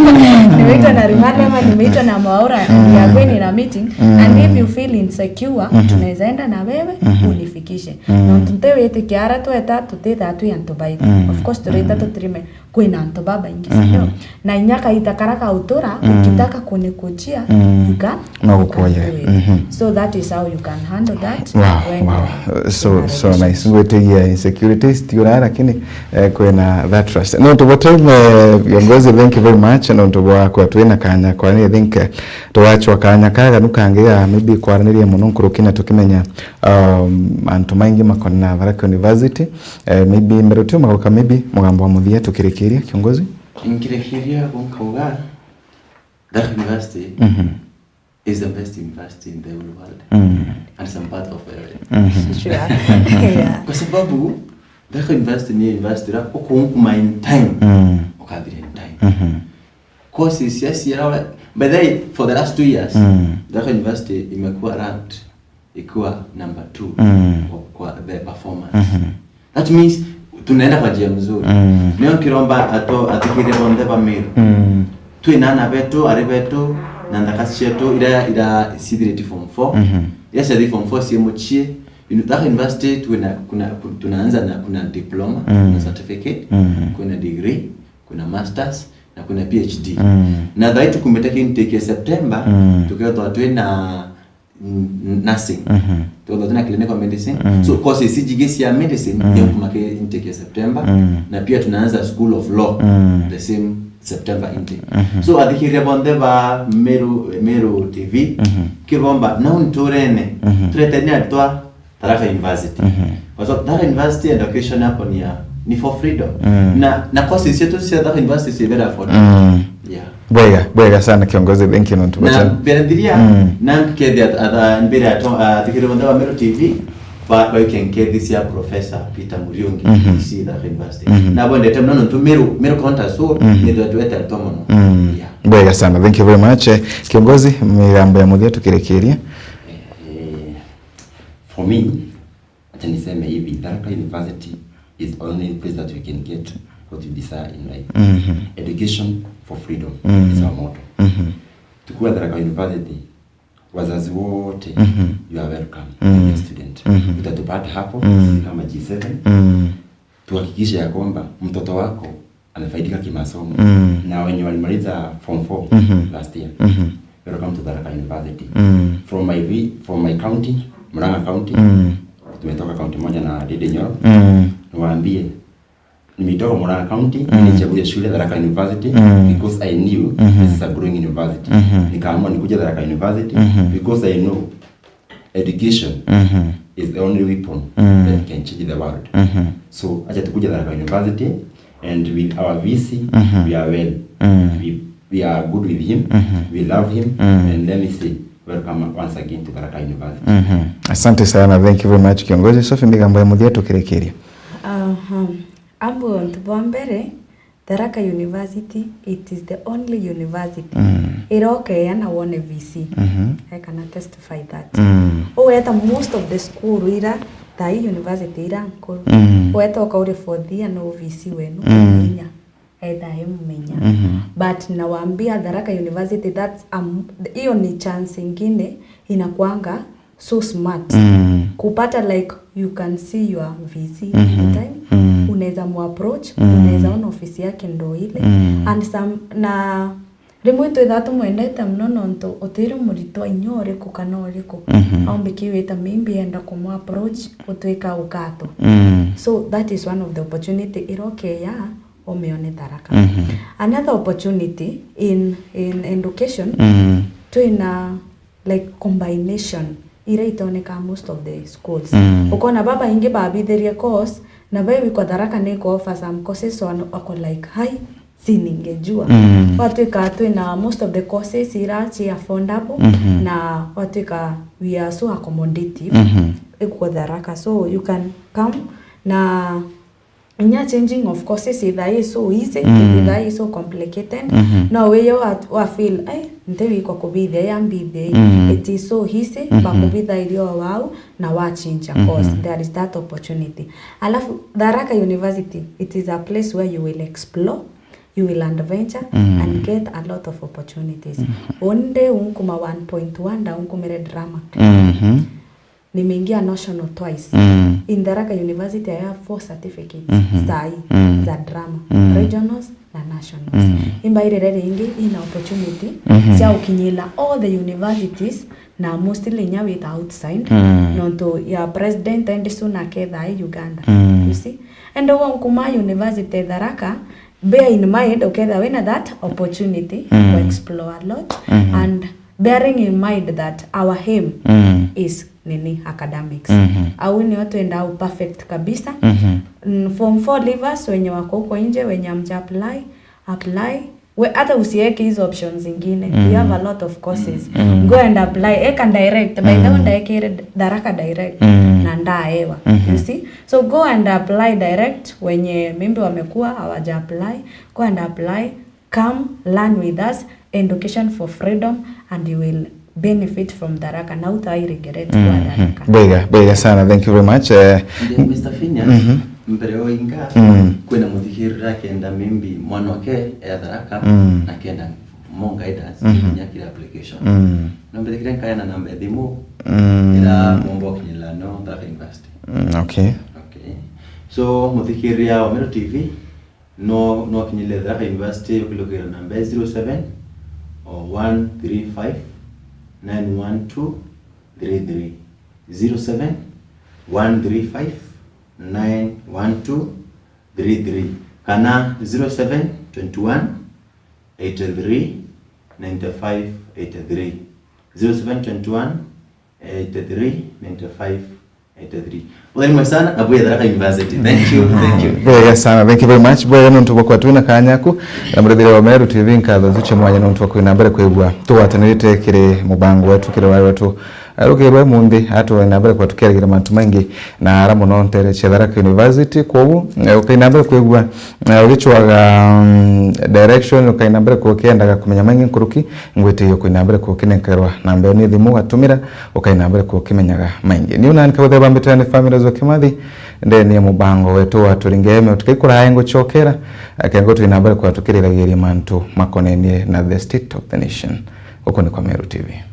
Nimeitwa na Rimalia ama nimeitwa na Mwaura, we are going in a meeting. And if you feel insecure, tunaweza enda na wewe, unifikishe. Nontu ntiwitikia ara tweta, tutithaa twi antu baitu. Of course, turita tutirime, kwina antu babaingi, si ndio? Na inya kaita kara ka utura, ukitaka kunikujia, you can, no you can kuoya. Do it. So that is how you can handle that. Wow, when wow. You are in a relationship. So, so nice. Ngwitigia insecurities, ti ura, lakini, eh, kwina that trust. No, tuboteme, viongozi, thank you very much. No, tubwa kwa twina kanya kwa ni, I think, eh, tugachwa kanya kaga nu kangi ya maybe kwaraniria muno nkuruki na tukimenya, um, antu maingi makona Tharaka University. Eh, maybe mbere tu magauka, maybe mugambo wa muthia tukirikiria, kiongozi. Nkirikiria, nkauga, Tharaka University is the best university in the whole world. And it's a part of, uh, sure. Yeah. Kwa sababu, Tharaka University ni university ira ukunkuma in time, ukathira in time. Courses cia ciara, by the way, for the last two years, Tharaka University imekuwa ranked ikiwa number two kwa, kwa the performance. That means tunaenda kwa njia mzuri. Nio nkiromba ato-, athikiriria bonthe ba Meru. Twina ana betu, ari betu, na nthaka cietu ira, ira cithiriti form four. Ira ciathi form four cie mucii. Unu-, Tharaka University twina, kuna, ku-, tunaanza na, kuna diploma, kuna certificate, kuna degree, kuna masters, na kuna P H D. Na thaa ii tukumite ki intake ya September, tukethwa twina n-, nursing. Tuthothe na clinical medicine. So courses iji cia medicine, ndio kuma ke intake ya September. Na pia tunaanza School of Law, the same September intake. Mhm. So, athikiriria bonthe ba Meru, Meru T V, Mhm. kibomba, nau nturene, Mhm. tureteni aritwa Tharaka University. Mhm. Kwa sababu Tharaka University education yako ni ya, ni for freedom. Mm. Na, na courses cietu cia Tharaka University is very affordable. Mm. Yeah. Bwega, bwega sana kiongozi, thank you nontu Na bwachana. Mbere nthiria, Mm. na nkethia atha, mbere ato, athikiriria bonthe ba Meru T V, ba, ba ikenkethi cia Professor Peter Muriungi, Mhm. V C Tharaka University. Mhm. Na bwendete muno nontu Meru, Meru County as whole, Mhm. nitwe twete aritwa muno. Mm. Yeah. Bwega sana, thank you very much. Eh, kiongozi, migambo ya muthia tukirikiria. Eh, for me, acha niseme hivi, Tharaka University is only place that we can get what we desire in life. Mhm. Education for freedom Mhm. is our motto. Mhm. Tukiwa Tharaka University, wazazi wote, Mhm. you are welcome, Mhm. dear student. Mhm. Utatupata hapo, Mhm. sisi kama G seven, Mhm. tuhakikishe ya kwamba mtoto wako amefaidika kimasomo. Mm. Na wenye walimaliza form four Mhm. last year, Mhm. welcome to Tharaka University. Mm. From my vi-, from my county, Murang'a County, Mm. tumetoka county moja na Ndindi Nyoro. Mm. Niwaambie, nimetoka Murang'a County, Mm. nilichagua shule Tharaka University Mm. because I knew Mhm. this is a growing university. Mhm. Nikaamua nikuje Tharaka University Mhm. because I know education Mhm. is the only weapon Mm. that can change the world. Mhm. So, acha tukuje Tharaka University and with our V C, Mhm. we are well. Mm. We, we are good with him. Mhm. We love him. Mm. And let me say, welcome once again to Tharaka University. Mhm. Asante sana. Thank you very much, kiongozi. Sophie, migambo ya muthia tukirikiria. Aha. Ambu untu bwa mbere, Tharaka University, it is the only university Mm. irokeya na wone V C. Mhm. I can testify that. Mm. Uweta most of the school ira, thai university ira nkuru. Mm. Uweta ukaure fourth year no V C wenu Mm. kumenya. Etha emumenya. Mhm. But nawambia Tharaka University, that's, um, hiyo ni chance ingine inakwanga so smart. Mm. Kupata, like, you can see your V C Mhm. anytime. Mm. Unaweza mu approach, Mm. unaweza ona ofisi yake ndo ile. Mm. And some, na rimwe twithaa tumwendete muno nontu utiri muritwa inya uriku kana uriku. Mhm. Aumbikiwite maybe enda kumu approach utwika ukato. Mm. So that is one of the opportunity irokeya umione Tharaka. Mhm. Another opportunity in, in education, Mm. twina like combination iria itoneka most of the schools. Mm. Ukona babaingi babithirie course, na bai wikwa Tharaka ni ku offer some courses, so ano-, ako like, "Hai, si ningejua." Mm. Watwika twina most of the courses ira ci affordable, Mhm. na watwika we are so accommodative Mhm. ikuo Tharaka. So you can come na inya changing of courses ithaa i so easy, Mm. ithaa i so complicated. Mhm. No wiyo wa, wa feel, "Ai, ntiwikwa kubithia ya mbithia ii." Mm. It is so easy, Mhm. bakubitha irio wau na wa change a course. Mhm. There is that opportunity. Alafu, Tharaka University, it is a place where you will explore, you will adventure, Mm. and get a lot of opportunities. Mhm. Onde unkuma one point one da unkumire drama. Mhm. Nimeingia national twice. Mm. In Tharaka University, I have four certificates Mhm. sai Mm. za drama, Mm. regionals na nationals. Mm. Imbairire ringi ina opportunity Mhm. cia ukinyila all the universities na mostly inya with outside. Mm. Nontu ya president endi suna ketha i Uganda. Mm. You see? And wo nkuma university Tharaka, bear in mind, uketha wina that opportunity Mm. to explore a lot Mhm. and bearing in mind that our aim Mm. is nini, academics. Mhm. Au nio twenda u perfect kabisa. Mhm. Mm, form four leavers wenye wako huko nje, wenye amja apply, apply. We, hata usiweke hizo options zingine. Mm. We have a lot of courses. Mm. Go and apply. Eka direct. By the way, Mm. ndaekere Tharaka direct. Mm. Na ndaewa. Mhm. You see? So go and apply direct wenye maybe wamekuwa hawaja apply. Go and apply. Come learn with us, education for freedom, and you will benefit from Tharaka. Na utai regret kwa Mhm. Tharaka. Bwega, bwega sana. Thank you very much. Eh, Ndio, Mister Phineas, mhm. mbere o inga, Mm. kwina muthikirira kenda maybe mwana wake e Tharaka Mm. na kenda more guidance Mhm. kinya kira application. Mm. No mbere kira nkaya na namba ya thimu Mm. ira mumba ukinyira no Tharaka University. Mm, okay. Okay. So, muthikirira wa Meru T V, no, no akinyire Tharaka University ukilukira namba ya zero seven or one three five nine one two three three. Zero seven one three five nine one two three three. Kana zero seven twenty one eighty-three, ninety-five, eighty-three. Zero seven twenty-one, eighty-three, ninety-five, eighty-three. Very much sana, na bwega Tharaka University. Thank you, thank you. Bwega sana, thank you very much. Bwega nontu bwa kwatwina kanya aku, na murithire wa Meru T V, nkatho njuche mwanya nontu bwa kwina mbere kwigua. Tugwatanirite kiri mubango wetu, kiri wari wetu. Eh, rukirwe munthi, atwina mbere kwa tukeragira mantu maingi, na ara muno ntere cia Tharaka University. Kwogu, eh, ukaina mbere kwigua, eh, ugicwaga, mm, direction, ukaina mbere kwa ukiendaga kumenya maingi nkuruki, ngwitiyo kwina mbere kwa ukinenkerwa namba ni thimu ugatumira, ukaina mbere kwa ukimenyaga maingi. Ni unani kagutheba mbitani family zo Kimathi, ndeni ya mubango wetu wa Turinge Eme, utikaikuraya nguchokera, eh, kengo twina mbere kwa tukiriragiria mantu makonenie na the state of the nation. Guku ni kwa Meru T V.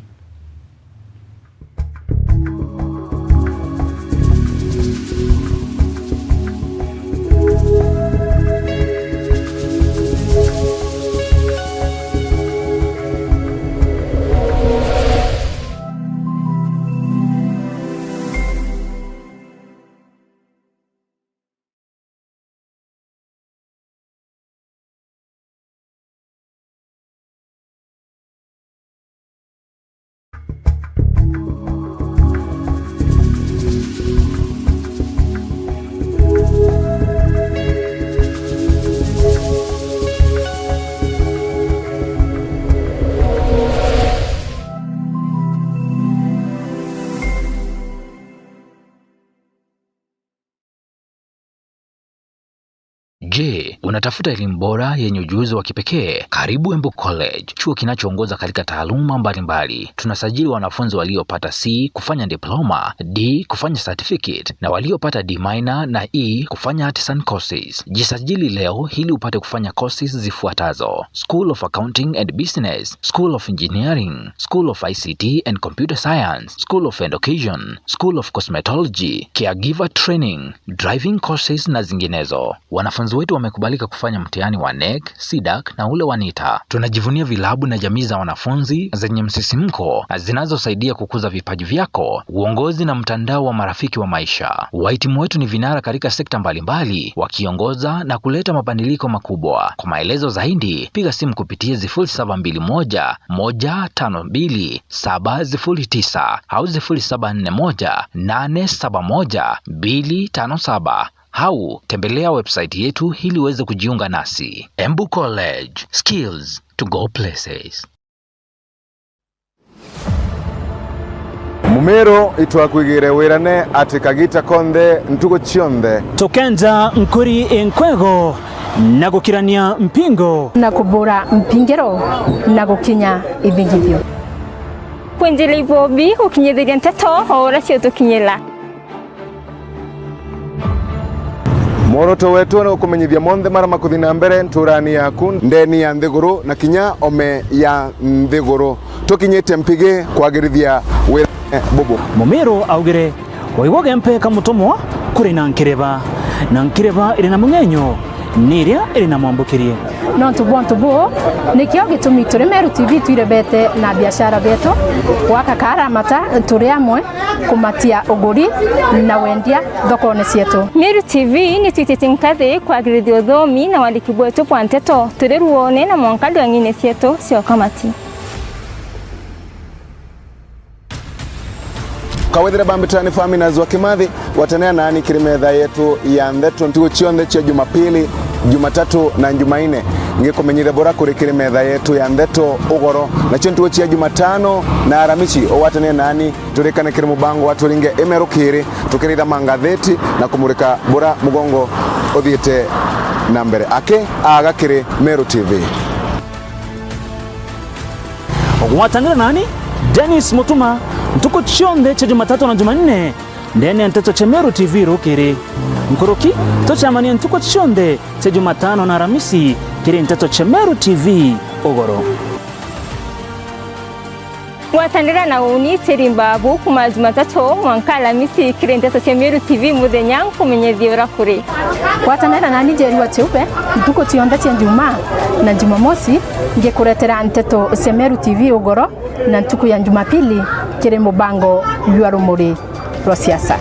Je, unatafuta elimu bora yenye ujuzi wa kipekee? Karibu Embu College, chuo kinachoongoza katika taaluma mbalimbali. Tunasajili wanafunzi waliopata C kufanya diploma, D kufanya certificate, na waliopata D minor na E kufanya artisan courses. Jisajili leo ili upate kufanya courses zifuatazo: School of Accounting and Business, School of Engineering, School of I C T and Computer Science, School of Education, School of Cosmetology, Caregiver Training, driving courses na zinginezo. Wanafunzi wetu wamekubalika kufanya mtihani wa NEC, CDAC na ule wa NITA. Tunajivunia vilabu na jamii za wanafunzi zenye msisimko na zinazosaidia kukuza vipaji vyako, uongozi na mtandao wa marafiki wa maisha. Wahitimu wetu ni vinara katika sekta mbalimbali, wakiongoza na kuleta mabadiliko makubwa. Kwa maelezo zaidi, piga simu kupitia sifuri saba mbili moja, moja tano mbili, saba sifuri tisa au sifuri saba nne moja, nane saba moja, mbili tano saba. Au tembelea website yetu ili uweze kujiunga nasi. Embu College, skills to go places. Mumiru itwakwigire wirane ati kagita konthe ntugu cionthe. Tukenja nkuri inkwego na gukirania mpingo. Na kubura mpingiro na gukinya ithingithio. Kwenjera ibobi gukinyithiria nteto o uria ciotukinyira. Mworoto wetu ni gukumenyithia monthe maria makuthi na mbere nturani yaku, ndeni ya nthiguru na kinya ome ya nthiguru. Tukinyite mpigi kwagirithia wira bubu. Mumiru augire, waigua gempe ka mutumwa kuri na nkireba, na nkireba iri na mung'enyo ni iria iri na mwambukirie. Nontu bwa untu buu, nikio gitumi turi Meru T V twirebete na biashara betu, gwaka karamata turi amwe, kumatia uguri na wendia thokone cietu. Meru T V ni twititie nkathi kwagirithia uthomi na wandiki bwetu bwa nteto turi ruone na mwanka ndwang'ine cietu cia ukamati. Kawethire bambitani Faminas wa Kimathi, gwatanira nani kiri metha yetu ya ntheto ntugu cionthe cia Jumapili, Jumatatu na Jumaine. Ngikumenyithia bura kuri kiri metha yetu ya ntheto ugoro. Nacio ntugu cia Jumatano na Aramisi, ugwatanire nani turikane kiri mubango wa Turinge Eme rukiri, tukiritha mangatheti na kumurika bura mugongo uthiite na mbere. Aki aga kiri Meru T V. Ugwatanire nani, Dennis Mutuma, ntuku cionthe cia Jumatatu na Jumanne, ndene ya nteto cia Meru T V rukiri. Nkuruki, tucemanie ntuku cionthe cia Jumatano na Aramisi kiri nteto cia Meru T V ugoro. Gwatanira na uni Teri Mbabu kuma Jumatatu mwanka Aramisi kiri nteto cia Meru T V muthenya nkumenyethie uria kuri. Gwatanira nani Njeri wa Chiube ntuku cionthe cia Njumaa na Jumamosi ngikuretera nteto cia Meru T V ugoro na ntuku ya Jumapili kiri mubango jwa Rumuri rwa Siasa.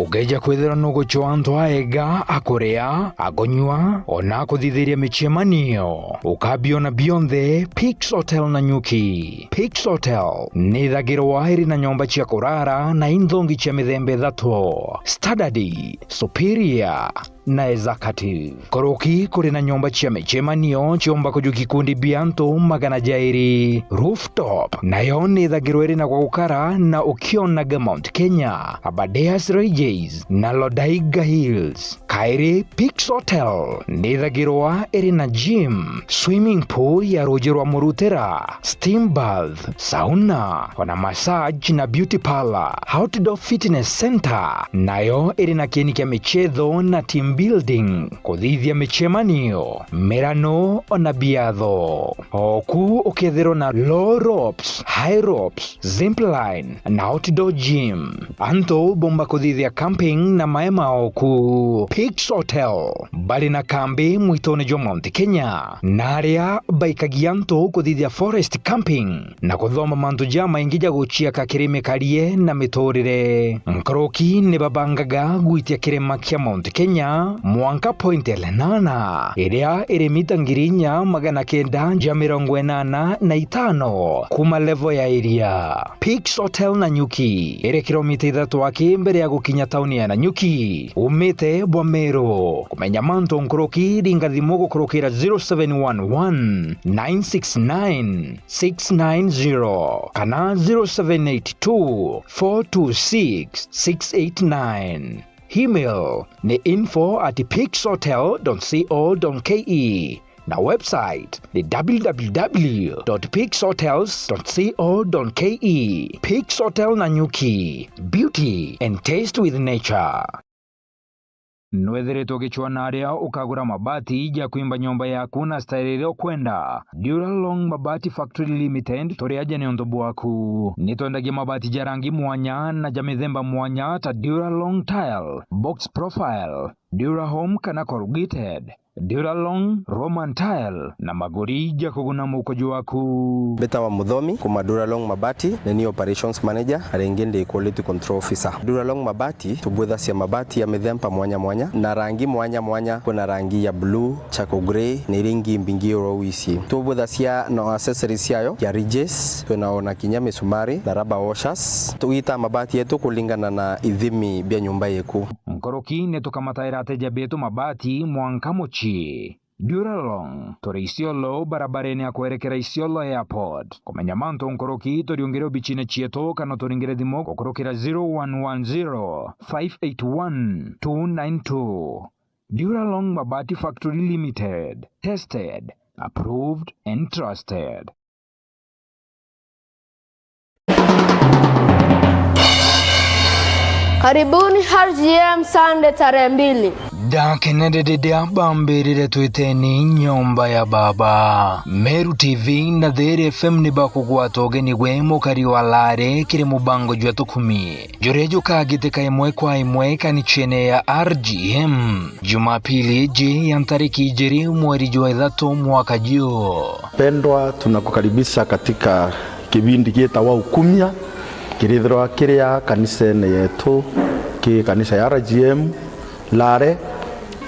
Ukeeja kwithirwa nugucwa antu aega a kuria, a kunyua, ona a kuthithiria micemanio, ukabiona bionthe Peaks Hotel Nanyuki. Peaks Hotel ni ithagirwa iri na nyomba cia kurara na inthongi cia mithemba ithatu: Standard, Superior, na executive. Nkuruki kuri na nyomba cia micemanio ciumba kujukia ikundi bia antu magana jairi. Rooftop nayo ni ithagirwa iri na gwa gukara na ukionaga Mount Kenya, Aberdares Ranges na Lodaiga Hills. Kairi, Peaks Hotel ni ithagirwa iri na gym, swimming pool ya ruuji rwa Murutira, steam bath, sauna, ona massage na beauty parlour. Outdoor Fitness Center nayo iri na kieni kia michetho na team building, kuthithia micemanio, mirano ona biatho. Oku ukethirwa na low ropes, high ropes, zipline na outdoor gym. Antu bomba kuthithia camping na maema oku. Peaks Hotel bari na kambi mwitone jwa Mount Kenya, na aria baikagia antu kuthithia forest camping na kuthoma mantu jamaingi ja guciaka kiri mikarie na miturire. Nkuruki ni babangaga gwitia kirima kia Mount Kenya mwanka Point Lenana, iria iri mita ngiri inya magana kenda ja mirongo inana na itano kuma level ya iria. Peaks Hotel Nanyuki iri kilomita ithatu aki mbere ya gukinya tauni ya Nanyuki, umite bwa Meru. Kumenya mantu nkuruki, ringa thimu gukurukira zero seven one one, nine six nine, six nine zero kana zero seven eight two, four two six, six eight nine. Email ni info at peaks hotel dot co dot ke na website ni w w w dot peaks hotels dot co dot ke. Peaks Hotel Nanyuki, beauty and taste with nature. Nwethiritwe ugicwaa na aria ukagura mabati ja kwimba nyomba yaku na style iria ukwenda? Duralong Mabati Factory Limited turi aja niuntu bwaku. Ni twendagia mabati ja rangi mwanya na ja mithemba mwanya ta Duralong Tile, Box Profile, Durahome kana Corrugated, Duralong, Roman Tile na maguri ja kuguna mukuju waku. Mbitawa Muthomi kuma Duralong Mabati, ni ni operations manager, na ringi ndi quality control officer. Duralong Mabati tubwithacia mabati ya mithemba mwanya mwanya na rangi mwanya mwanya. Kwina rangi ya blue, charcoal grey, na iria ingi mbingi ura wisi. Tubwithacia na accessories ciayo ya ridges, twina ona kinya misumari na rubber washers. Tugitaa mabati yetu kulingana na ithimi bia nyumba yeku. Nkuruki ni tukamataira ateja betu mabati mwanka mucii. Duralong, turi Isiolo, barabarene ya kwerekera Isiolo Airport. Kumenya mantu nkuruki, turiungire obicine cietu kana turingire thimu gukurukira zero one one zero, five eight one, two nine two. Duralong Mabati Factory Limited, tested, approved and trusted. Karibuni R G M Sunday tarehe mbili. Ndakenere riria bambirire twiteni nyomba ya Baba. Meru T V na Thiri F M ni bakugwata ugeni gwe mukari wa Lare kiri mubango jwa Tukumi, juria jukagitika imwe kwa imwe kanicene ya R G M, Jumapili iji ya ntariki ijiri mweri jwa ithatu mwaka juu. Pendwa, tunakukaribisha katika kibindi gitagwa Ukumia, kirithirwa kiria kanisene yetu, ki kanisa ya R G M Lare.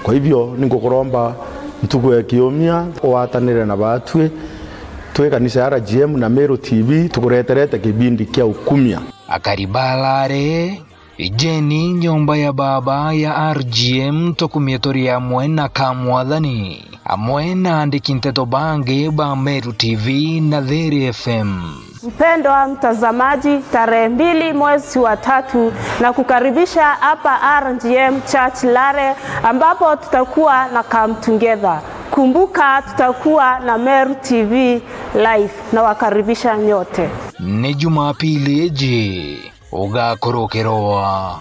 Kwa hivyo, ningukuromba ntuku ya kiumia, uwatanire na batwi, twi kanisa ya R G M na Meru T V, tukureterete kibindi kia Ukumia. Akari ba Lare, ijeni nyomba ya Baba ya R G M, tukumie turi amwe na ka Mwathani, amwe na andiki nteto bangi ba Meru T V na Thiri F M. Mpendwa mtazamaji, tarehe mbili mwezi wa tatu, na kukaribisha hapa R G M Church Lare, ambapo tutakuwa na Come Together. Kumbuka, tutakuwa na Meru T V live. Nawakaribisha nyote. Ni Jumapili iji ugakurukirwa.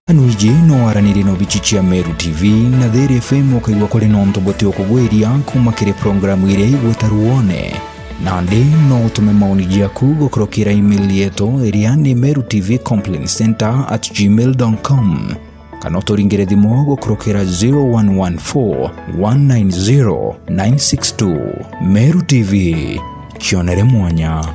Anu iji no waranirie na obici cia Meru T V na Thiri F M, ukaigua kuri na untu buti ukugwiria kuma kiri programu iria igwita Ruone. Nandi no utume maoni jaku gukurukira email yetu iria ni meru T V complaint center at gmail dot com, kana uturingire thimu gukurukira zero one one four, one nine zero, nine six two. Meru T V, kionere mwanya.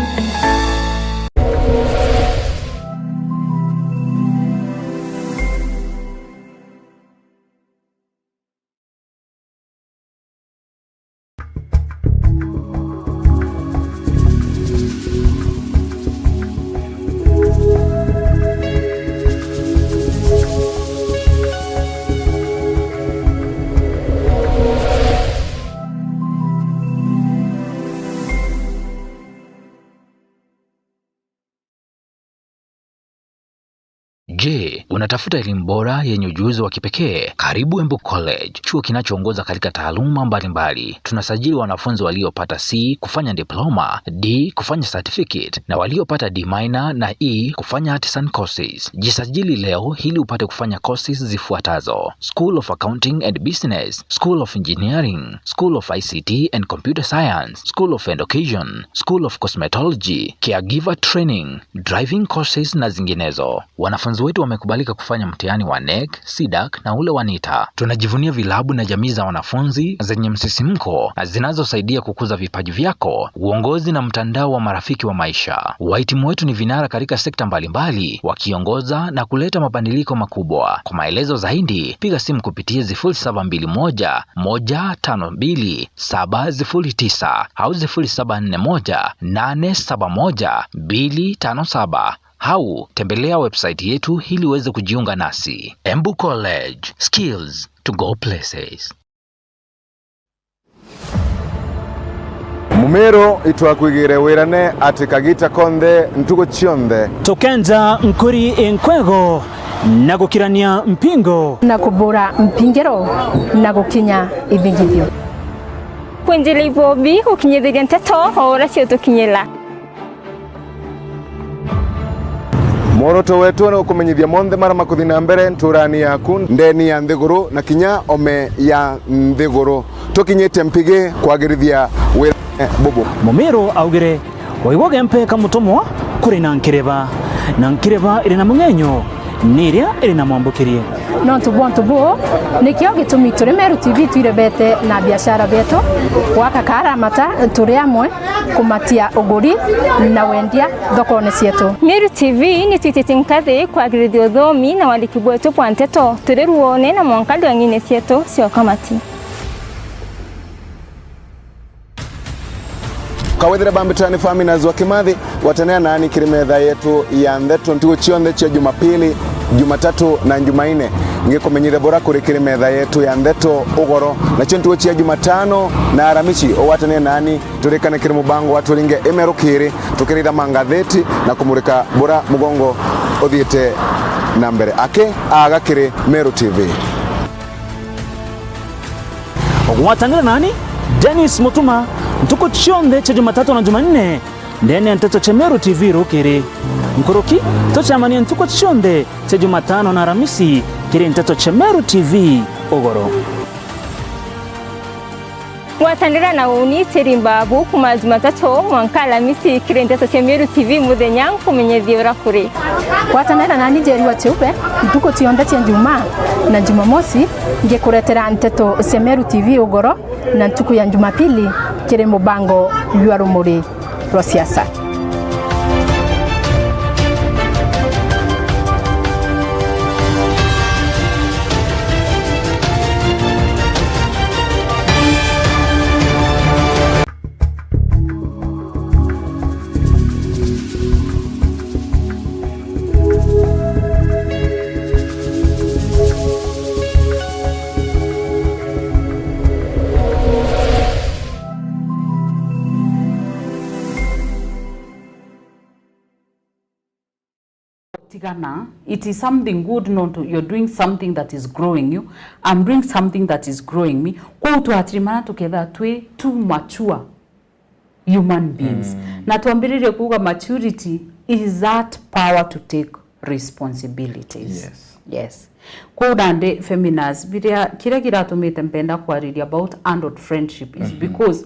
Unatafuta elimu bora yenye ujuzi wa kipekee? Karibu Embu College, chuo kinachoongoza katika taaluma mbalimbali. Tunasajili wanafunzi waliopata C kufanya diploma, D kufanya certificate, na waliopata D minor na E kufanya artisan courses. Jisajili leo ili upate kufanya courses zifuatazo: School of Accounting and Business, School of Engineering, School of I C T and Computer Science, School of Education, School of Cosmetology, Caregiver Training, Driving Courses na zinginezo. Wanafunzi wetu wamekubalika kufanya mtihani wa NEC, CDAC na ule wa NITA. Tunajivunia vilabu na jamii za wanafunzi zenye msisimko na zinazosaidia kukuza vipaji vyako. Uongozi na mtandao wa marafiki wa maisha. Wahitimu wetu ni vinara katika sekta mbalimbali, wakiongoza na kuleta mabadiliko makubwa. Kwa maelezo zaidi, piga simu kupitia sifuri saba mbili moja, moja tano mbili, saba sifuri tisa au sifuri saba nne moja, nane saba moja, mbili tano saba. Au tembelea website yetu ili uweze kujiunga nasi. Embu College, skills to go places. Mumiru itwakwigire wirane ati kagita konthe ntugu cionthe. Tukenja nkuri inkwego na gukirania mpingo. Na kubura mpingiro na gukinya ithingithio. Kwinjira ibobi gukinyithiria nteto o uria ciutukinyira. Mworoto wetu ni gukumenyithia monthe maria makuthi na mbere nturani yaku, ndeni ya nthiguru na kinya ome ya nthiguru. Tukinyite mpigi kwagirithia wira bubu. Mumiru augire, waigua gempe ka mutumwa kuri na nkireba, na nkireba iri na mung'enyo ni iria iri na mwambukirie. Nontu bwa untu buu, nikio gitumi turi Meru T V twirebete na biashara betu, gwaka karamata turi amwe, kumatia uguri na wendia thokone cietu. Meru T V ni twititie nkathi kwagirithia uthomi na wandiki bwetu bwa nteto turi ruone na mwanka ndwang'ine cietu cia ukamati. Kawethire bambitani Faminas wa Kimathi, gwatanira nani kiri metha yetu ya ndeto ntugu cionthe cia Jumapili, Jumatatu na Jumaine. Ngikumenyithia bura kuri kiri metha yetu ya ndeto ugoro. Nacio ntugu cia Jumatano na Aramisi, ugwatanire nani turikane kiri mubango wa Turinge Imeru Kiri, tukiritha mangatheti na kumurika bura mugongo uthiite na mbere. Aki aga kiri Meru T V. Ugwatanire nani, Dennis Mutuma, ntuku cionthe cia Jumatatu na Jumanne, ndene ya nteto cia Meru T V rukiri. Nkuruki, tucemanie ntuku cionthe cia Jumatano na Aramisi kiri nteto cia Meru T V ugoro. Gwatanira na uni Teri Mbabu kuma Jumatatu mwanka Alamisi kiri nteto cia Meru T V muthenya nkumenyethie uria kuri. Gwatanira nani Njeri wa Chiube ntuku cionthe cia Njumaa na Jumamosi ngikuretera nteto cia Meru T V ugoro na ntuku ya Jumapili kiri mubango jwa Rumuri rwa Siasa. Tigana, it is something good, not you're doing something that is growing you. I'm doing something that is growing me. Kwou twatirimana tukethira twi too mature human beings. Mm. Na twambiririe kuuga maturity is that power to take responsibilities. Yes. Yes. Kwou nandi Feminas, biria, kiria kiratumite mpenda kwariria about adult friendship is, mhm, because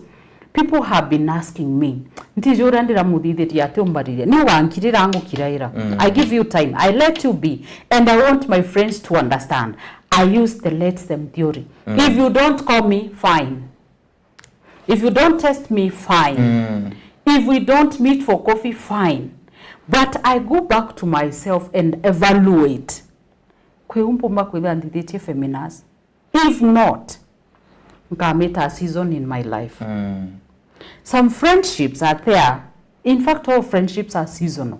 people have been asking me, ntiji uria ndiramuthithirie ati umbaririe. Ni wankirira ngukiraira. Mm. I give you time. I let you be. And I want my friends to understand. I use the let them theory. Mm. If you don't call me, fine. If you don't test me, fine. Mm. If we don't meet for coffee, fine. But I go back to myself and evaluate. Kwi u mpumba kwithira nthithitie Feminas? If not, nkamita a season in my life. Mm. Some friendships are there. In fact, all friendships are seasonal.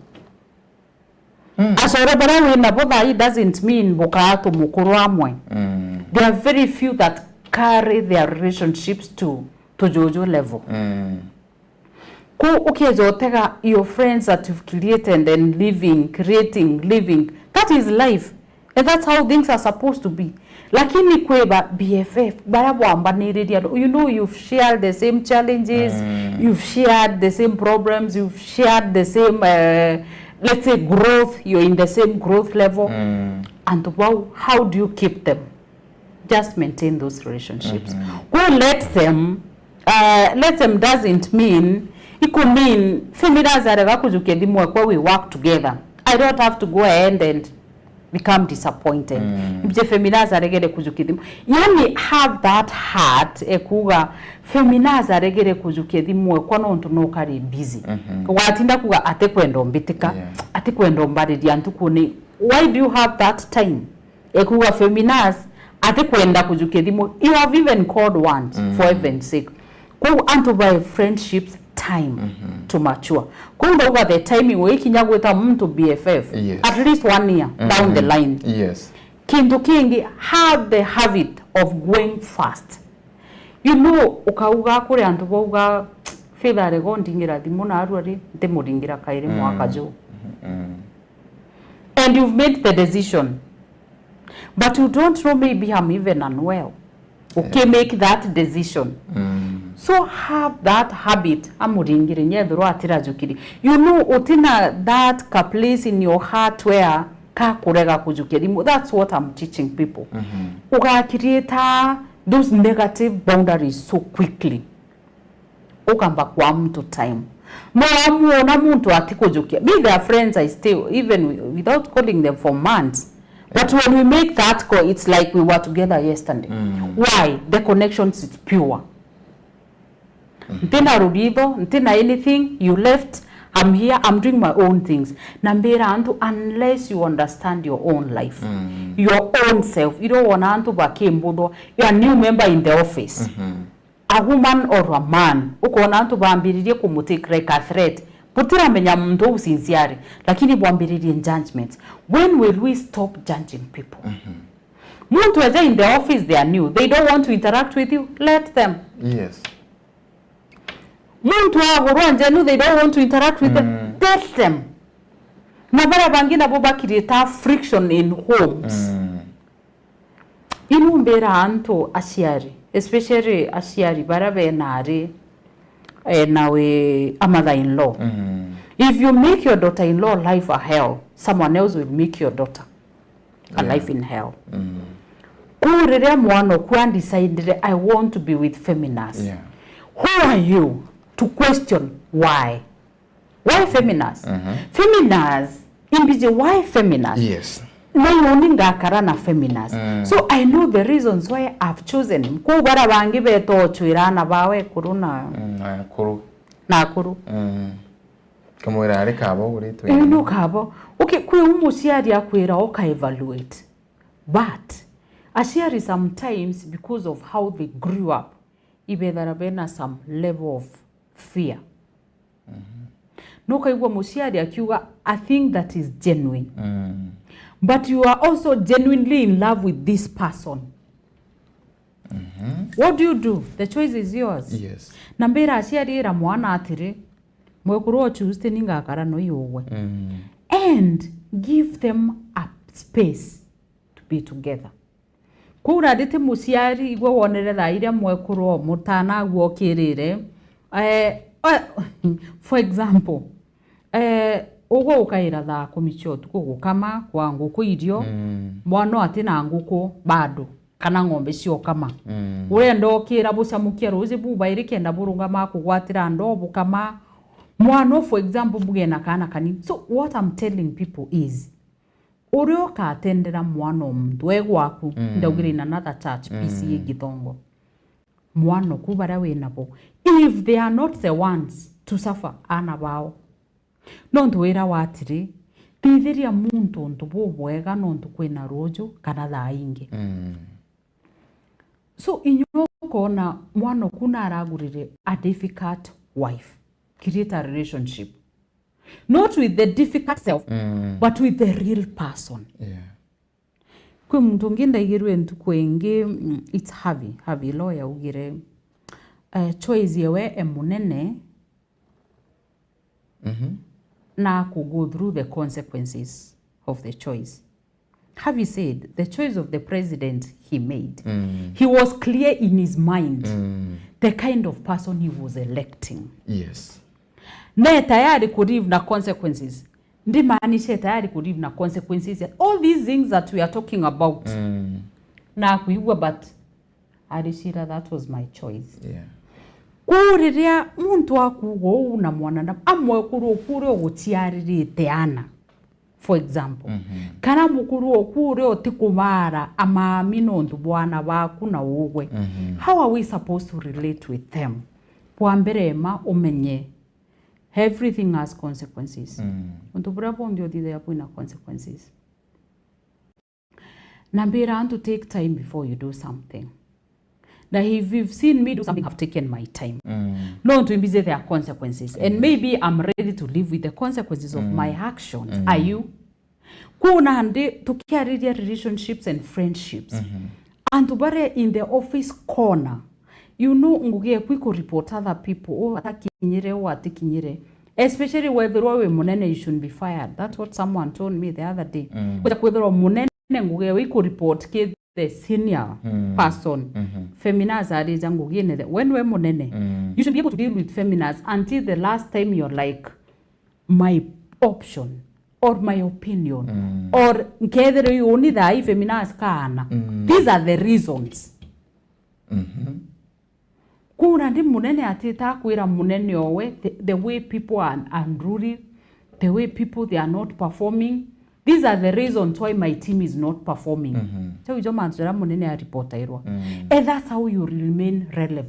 Mm. Acore baria wi nabo thaa ii doesn't mean bukaa tumukuru amwe. Mm. There are very few that carry their relationships to, to juju level. Mm. Ku ukieja utega your friends that you've created and living, creating, living. That is life. And that's how things are supposed to be. Lakini kwi ba B F F, baria bwambaniriria, you know, you've shared the same challenges, you've shared the same problems, you've shared the same, uh, let's say, growth, you're in the same growth level. And how, how do you keep them? Just maintain those relationships. Go let them, uh, let them doesn't mean, it could mean, Feminas arega kujukia thimu ekwa, we work together. I don't have to go ahead and become disappointed. Ibje Feminas aregere kujukia thimu. Yani, have that heart e kuuga, Feminas aregere kujukia thimu ekwa nontu no kari busy. Watinda kuuga ati kwenda umbitika, ati kwenda umbariria ntukuni. Why do you have that time? E kuuga Feminas ati kwenda kujukia thimu. You have even called once, for heaven's sake. Kwou antu bae friendships time to mature. Kwou ndauga the timing we ikinya gwita muntu B F F, at least one year down the line. Yes. Kintu kingi, have the habit of going first. You know, ukauga kuri antu bauga, Faith arega undingira thimu narua ri, ntimuringira kairi mwaka juu. And you've made the decision. But you don't know, maybe I'm even unwell. Uki make that decision. So have that habit, amuringire nyethirwa atirajukiri. You know, utina that ka place in your heart where ka kurega kujukia thimu. That's what I'm teaching people. Uga create those negative boundaries so quickly. Ukamba kwa mtu time. No wamuona muntu atikujukia. Me, there are friends I stay, even wi- without calling them for months. But when we make that call, it's like we were together yesterday. Why? The connections is pure. Ntina ruritho, ntina anything, you left, I'm here, I'm doing my own things. Na mbira antu, unless you understand your own life, your own self, iro wona antu bakimbuthwa, a new member in the office. A woman or a man, ukona antu bambiririe kumutake like a threat. Butiramenya muntu uu sincerely, lakini bwambiririe judgment. When will we stop judging people? Muntu aja in the office, they are new, they don't want to interact with you, let them. Yes. Muntu agurwa njenu, they don't want to interact with them, let them. Na baria bangi nabo ba create friction in homes. Inu mbira antu aciari, especially aciari baria bena ari, eh, nawe a mother in law. If you make your daughter in law life a hell, someone else will make your daughter a life in hell. Kuu riria mwana oku a decidire, I want to be with Feminas. Yeah. Who are you to question why? Why Feminas? Feminas, imbiji, why Feminas? Yes. Na iuni ngakara na Feminas. So I know the reasons why I've chosen him. Kuu baria bangi betochwira ana bawe ekuru na, Mm, na akuru. Na akuru. Mm. Kamwira ari kabo uritwe. Ii, no kabo. Okay, kwi u muciari akwira uka evaluate. But aciari sometimes, because of how they grew up, ibethara bena some level of fear. Nukaigua muciari akiuga, "I think that is genuine." But you are also genuinely in love with this person. What do you do? The choice is yours. Yes. Na mbira aciari, ira mwana atiri, "Mwekuru o Tuesday ningakara no iugwe." And give them a space to be together. Kuu radi ti muciari, igwe wonere thaa iria mwekuru o mutana agwe okirire. Eh, eh, for example, eh, ugwe ukaira thaa kumi cia utuku gukama kwa nguku irio, mwana ati na nguku bado, kana ng'ombe ciokama. Urenda okira bucamukia ruji bubairi kenda burungama kugwatira ndoo bukama. Mwana, for example, bugena kana kanini. So what I'm telling people is, uria ukatendera mwana o muntu e gwaku, ndaugire in another church, P C A Githongo. Mwana oku baria wi nabo, if they are not the ones to suffer, ana bao. Nontu wira wa atiri, thithiria muntu untu bubwega nontu kwina ruju kana thaa ingi. So inyuo ukona mwana oku naragurire a difficult wife, create a relationship. Not with the difficult self, but with the real person. Yeah. Kwi muntu ungi ndaigirwe ntuku ingi, mm, it's Harvey, Harvey Law yaugire, eh, choice yewe e munene na ku go through the consequences of the choice. Have you said the choice of the president he made? Mm. He was clear in his mind, mm, the kind of person he was electing. Yes. Ne tayari ku live na consequences. Ndimaanisha tayari ku live na consequences. All these things that we are talking about. Mm. Na kuigua, but aricira, that was my choice. Yeah. Kuu riria muntu akuuga uu na mwanadamu, amwe kuru kuu uria uguciaririte ana, for example, mm-hmm, kana mukuru oku uria utikubaara amami nontu bwa ana baku na ugwe, mm-hmm, how are we supposed to relate with them? Bwa mbere, ma umenye everything has consequences. Mm. Untu buria bunthe uthithagia bwina consequences. Na mbira antu, take time before you do something. Na if you've seen me do something, I've taken my time. Mm. Nontu imbiji there are consequences. And, mm, maybe I'm ready to live with the consequences of, mm, my actions. Mm. Are you? Kuu nandi tukiariria relationships and friendships. Mm-hmm. Antu baria in the office corner, you know, ngugi eku iku report other people, uu atakinyire, uu atikinyire. Especially wethirwa wi munene, you should be fired. That's what someone told me the other day. Mm. Kuja kwithirwa munene, ngugi eku iku report ki the senior, mm, person. Mm-hmm. Feminas arija ngugine the, we niwe munene. Mm. You should be able to deal with feminas until the last time you're like, my option or my opinion, mm, or nkethirwa uni thaa ii feminas kaana. Mm. These are the reasons. Mm-hmm. Kuna ndi munene atita akwira munene owe the, the way people are unruly, the way people they are not performing. These are the reasons why my team is not performing. Mm-hmm. Chau ijo mantu jaria munene aripotairwa. Mm. And that's how you remain relevant.